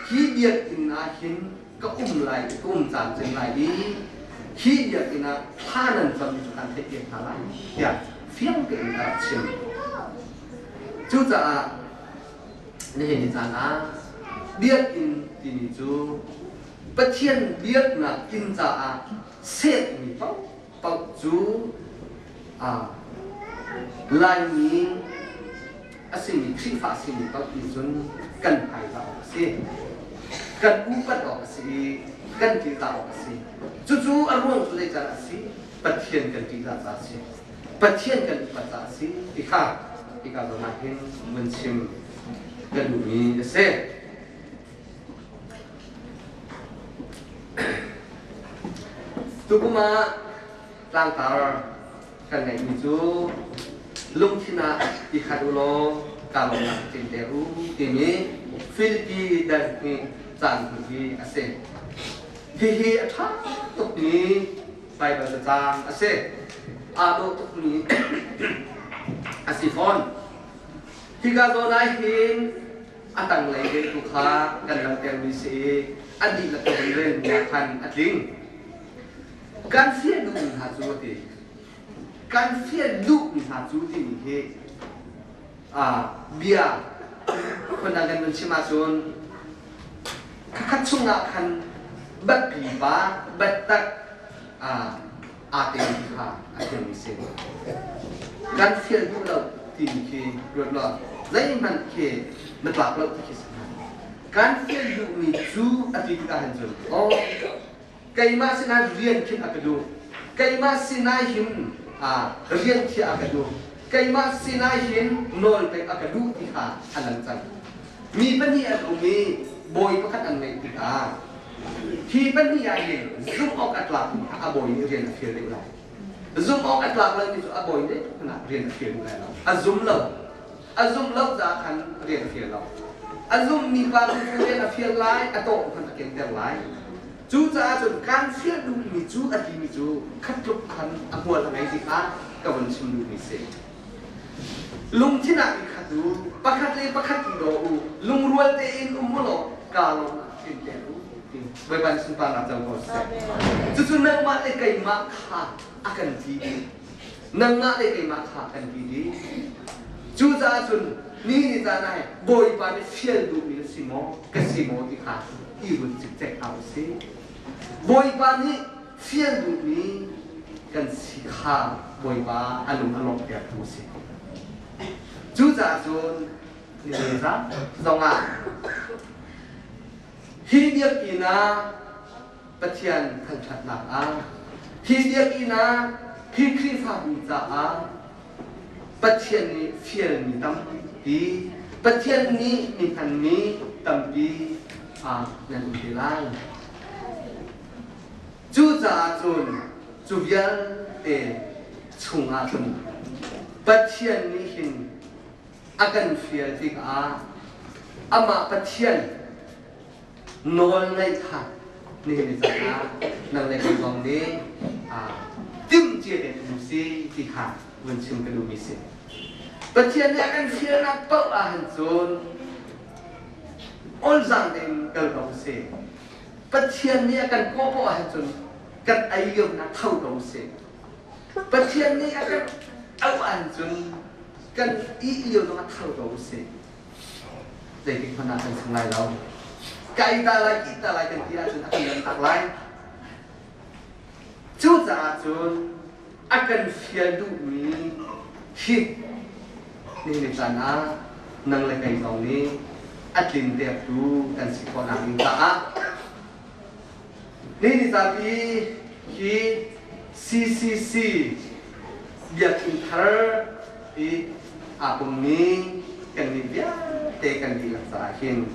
[SPEAKER 2] hi biakinn ah hin ka um lai ka um camcin lai i hi biakinn ah thla nan cammi cu kan theihpiak hna lai tiah fiang tein a rak chim. Cucaah nihin ni caan ah biakinn timi cu Pathian biaknak inn caah setmi paohpaoh cu Laimi a simi Khrihfa a simi paoh nih cun kan hmaizah awk a si. Kan upat awk a si i kan ṭihzah awk a si. Cucu a ruang cu zeicahdah a si? Pathian kan ṭihzah caah a si. Pathian kan upat caah a si ti kha hika zawn ah hin vun chim ka duhmi a si. Tukum ah tlangtar kan ngeihmi cu lungthin ah i khat u law kaa lawmnak tlinter u timi Filipi dal hnih caan hi a si. Hihi a ṭha tukmi Baibal cacang a si. Aa dawh tukmi a si fawn. Hika zawn ah hin a tanglei ve tu kha kan langhtermi si i a dihlak ka vun relmi ah khan a tling. Kan fial duhmi hna cu a ti. Kan fial duhmi hna cu timi hi bia phundang kan vun chim ahcun khakhat chungah khan bat pipa bat tak aa telmi kha a thiammi si. Kan fial duh lo timi khi ruat law zeihmanh khi na tlak lo ti khi si hna. Kan fial duhmi cu a ti tikah hin cun aw keimah sinah rian khin a ka duh keimah sinah hin rian thiah a ka duh keimah sinah hin nawl pek a ka duh ti kha a lang cang. Mi pahnih an um i bawi pakhat an ngeih tikah hi pahnih ah hin zumh awk a tlakmi kha a bawi nih rian a fial deuh lai. Zumh awk a tlak lomi cu a bawi nih rian a fial duh lai lo. A zum lo. A zum lo caah khan rian a fial lo. A zummi pa cu rian a fial lai, a tawh hmanh a kenter lai. Cucaah cun kan fial duhmi cu a timi cu khat tluk khan a hmual a ngei ti kha ka vun chim duhmi si. Lungthin ah i khat u, pakhat le pakhat i daw u, lungrual tein um u law kaa lawmnak tlinter u ti Bawipa nih sunparnak co ko seh. Cucu nangmah le keimah kha a kan ti dih. Nangmah le keimah kha kan ti dih. Cucaah cun ni ni caan ah Bawipa nih fial duhmi na si maw, ka si maw ti kha i run cikcek hna u sih. Bawipa nih fial duhmi kan si kha Bawipa a lung a lawmhtertu a si. Cucaah cun ni za zongah hi biakinn ah Pathian thangṭhatnak ah hi biakinn ah hi Khrihfabu caah Pathian nih fialmi tampi Pathian nih mi hmanmi tampi ah nan um te lai. Cucaah cun cu vialte chungah cun Pathian nih hin a kan fial tikah amah Pathian nawl ngeih kha nihin ni caah nang le kei zong nih timhcia tein um si ti kha vun chim ka duhmi si. Pathian nih a kan fialnak paoh ah hin cun olzang tein kal ko si. Pathian nih a kan kawh paoh ah hin cun kan ei lionak tho ko si. Pathian nih a kan auh ah hin cun kan ih lio zong ah tho ko si. Zeitik hmanh ah kan sung lai lo. Ka ei ta lai, ih ta lai kan ti ahcun a kan lanhtak lai. Cucaah cun a kan fial duhmi hi nihin ni caan ah nang le kei zong nih a tlin tertu kan si khawh nak ding caah nihin ni caan i hi CCC biakinn thar i aa pummi kannih vialte kan dihlak caah hin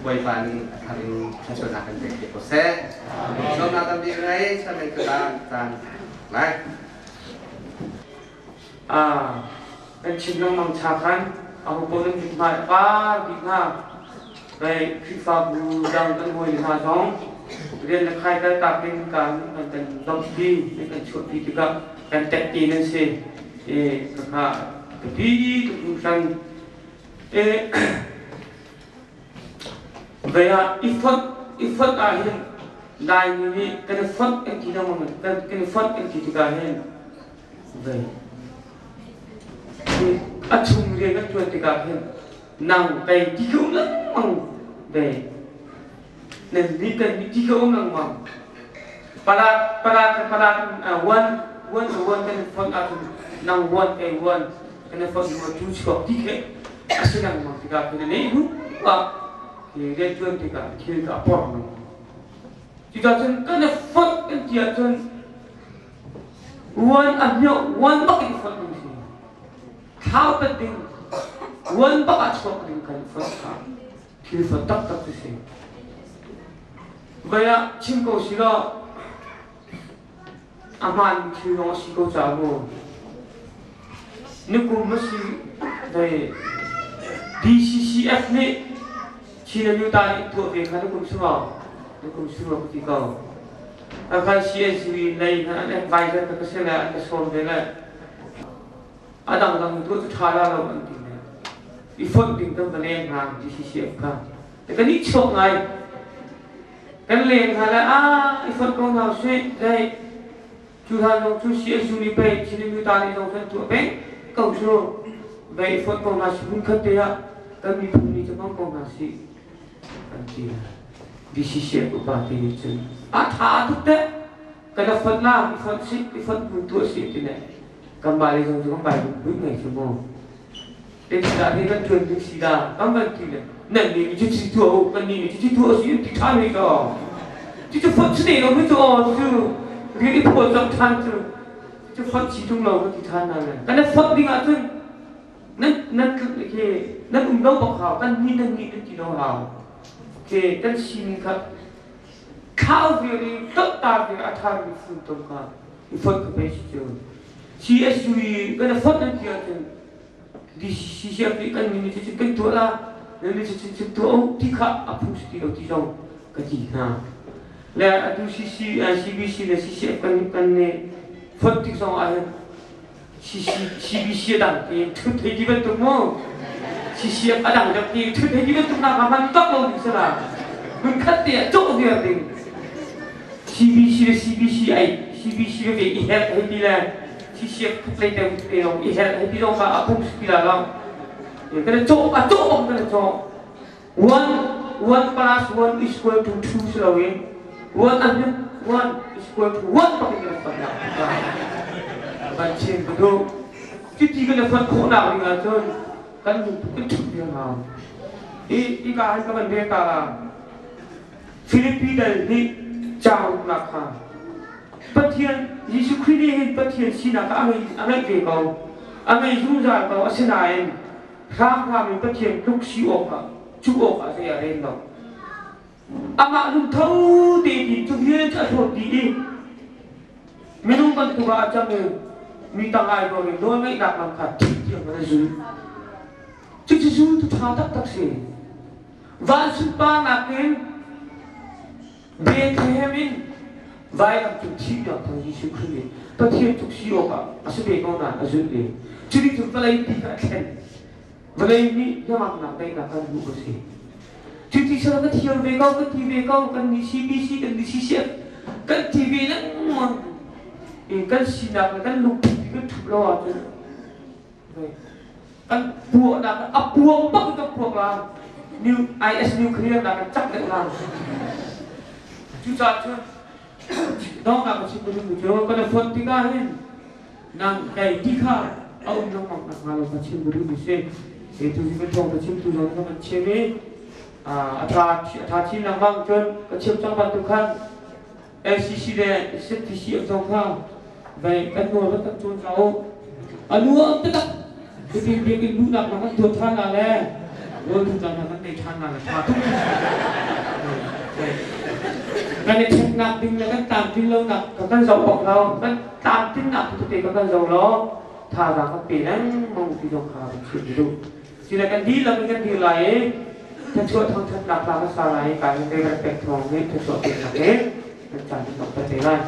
[SPEAKER 2] Bawipa nih a thar in thluachuahnak kan pek te ko seh. Sawmnak tampi ka ngei, chairman ka caan lai.
[SPEAKER 3] Kan chim lengmang cha khan aho paoh nan mithmai a par dih hna. Bei Khrihfabu dang kan hawi hna zong rian le khai kal tak in kan kan domhpi kan chuahpi tikah kan tek ti nan si. E khakha biapi tuk hringhran. E vei ah i fonh i fonh ah hin Laimi nih kan i fonh kan ti lengmang kan i fonh kan ti tikah hin vei a chung rian kan ṭuan tikah hin nang kei ti khi um lengmang ve nan nih kan nih ti khi um lengmang pala pala pala one one one kan i fonh ahcun nang one kei one kan i fonh hnu cu chuak ti khi a si lengmang tikah khin a nei hnu ah rian ṭuan tikah thil ka a porh lengmang. Cucaah cun kan i fonh kan ti ahcun uan a hmioh uan bak in fonh ding si. Thlau tat ding uan bak ah chuak ding kan fonh kha thil fonh taktak cu si. Vai ah chim ko si law a hmaan thil lawng a si ko caah mu. Nikum a si dei DCCF nih Chin Amyota nih tuah ve kha nikum sungah nikum sungah ka ti ko. Akan CSU lei hna an advisor ka si le an ka sawm ve le a dangdang tuah cu ṭha la lo an ti le i fonh ding kan va leng hna DCCF kha. Kan i chuak ngai. Kan leng hna le a i fonh ko hna usih dei cu hlan zong cu CSU nih pei Chin Amyota nih zong kan tuah peng ko cu vei i fonh ko hna si hmun khat te ah kan miphun nih cu hmang ko hna sih kan ti DCCF upa te nih cun a tha tuk te kan a fonh la i fonh sih i fonh hmun tuah sih ti ne kan bai zong cu kan bai bui ngei cu mu Zeitindah hi kan ṭuan ding si dah kan van ti le nan nih mi cuci tuah u kan nih mi cuci tuah si ti ṭhan hei ka cucu fonh si ne lo mi cu aw cu rian i phuan cang ṭhan cu cucu fonh si ṭung lo ka ti ṭhan hna le kan i fonh ding ahcun nan nan khi nan um lo bak hau kan nih nan nih nan ti lo hau ke kan sining kha thlau vial i tlawt ta vial a ṭhami funtom kha i fonh ka pe si cu CSU i kan i fonh nan ti ahcun. DCCF nih kan min nih kan tuah la nan nih cun tuah u ti kha a phung si ti lo ti zong ka ti hna. Le atu CC, CBC le CCF kan kan nih fonh tik zong ah hin CBC a dang ti thut hei ti bantuk mu CCF a dang deuh ti thut hei ti bantuk nak ah man bak lo ding sala mun khat te ah cawh viar ding CBC le CBC ai CBC le ve i help hei ti le CCF thuk lei te te dong i help hei ti dong ka a pung si la lo kan cawh a cawh bak kan cawh one one plus one is equal to two si lo in one and one is equal to one bak in kan fat nak kan chin ka duh cuti kan fat khawh nak ding ahcun kan kan ṭhut ding hau i i ka han ka van ve ta la Philippi dal nih cauk nak kha Pathian Jesuh Khrih nih hin Pathian sinak a ngei a ngeih ve ko a ngei zungzal ko asinain hramhram in Pathian tluk si awkah cuh awkah zei ah rel lo. Amah lungtho te ti cu vial cu a hlawt dih i minung bantuk ah a cang i mi tang ai ko in nawlngeihnak lam kha thih tiang in a zul. Cucu zultu ṭha taktak si. Van sunparnak in Bethlehem in vailam cung thih tiang thang Jesuh Khrih nih Pathian tluk si awkah a si ve ko nain a zulh i cuti cun vawlei pi kha a thlen. Vawlei nih hnangamnak daihnak kan hmuh a si. Cuti sal ka thiam ve ko, kan ti ve ko, kan nih CBC, kan nih CCF, kan ti ve lengmang. I kan sinak le kan lungput kan ṭhup lo ahcun kan puahnak a puang bak in kan puak la. New IS nuclear nak kan cak deuh la. Cucaah cun dongnak ka chim duhmi cu kan i fonh tikah hin nang kei ti kha a um lengmang nak hnga lo ka chim duhmi si. He tu hi kan thawng ka chim tu zong ka kan chim i a tha a tha chin lengmang cun ka chim cang bantuk khan LCC le ZTC an zong kha vai kan nawl kan kan cawn hna u. A nu a um taktak. Cutin biakinn luhnak na kan tuah ṭhan la le rawl duhnak na kan nei ṭhan la le ṭha tuk. Kan i ṭhennak ding le kan tlamtlin lonak ka kan zoh bak lo. Kan tlamtlinnak tete ka kan zoh lo. Thazaang kan pe lengmang ti zong kha kan chim duh. Sile kan dihlak in kan dir lai i thluachuah thangṭhatnak hla kan sa lai i kai kan kan pek thawng nih thluachuah peknak he kan caan kan dongter te lai.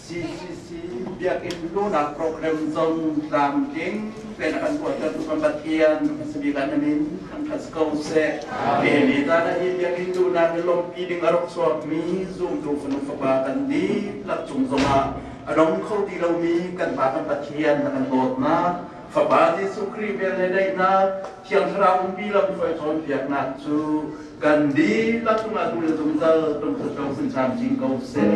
[SPEAKER 12] CCC biakinn luhnak program zong tlamtling tein a kan tuahtertu kan Pathian hmasabik ah na min thangṭhat si ko seh. Ni caan ah hi biakinn luhnak i lawmhpi ding a rak chuakmi zumtu fanu fapa kan dihlak cung zongah a dong kho ti lomi kan Pa kan Pathian na kan dawtnak Fapa Jesuh Khrih vel le daihnak Thiang Thlarau umpi lamhruai cawnpiaknak cu kan dihlak cungah tu le zungzal tung ko sin camcin ko seh.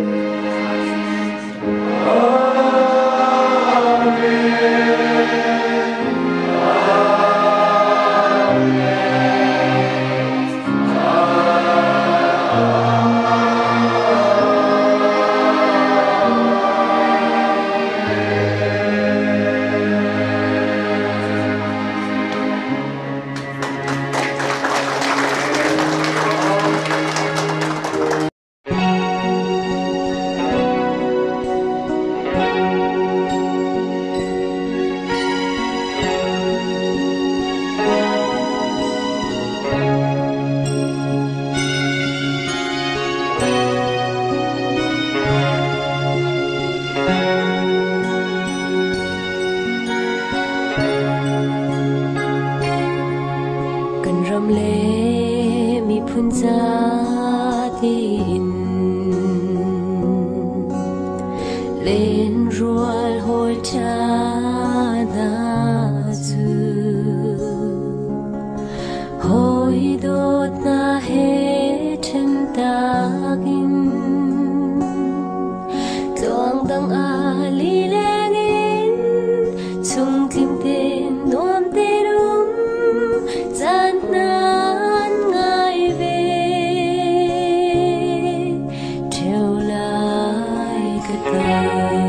[SPEAKER 1] Kan ram le miphun ca tiin lenrual hawi ṭha hna cu hawi dawt hna he.
[SPEAKER 13] Ka ta.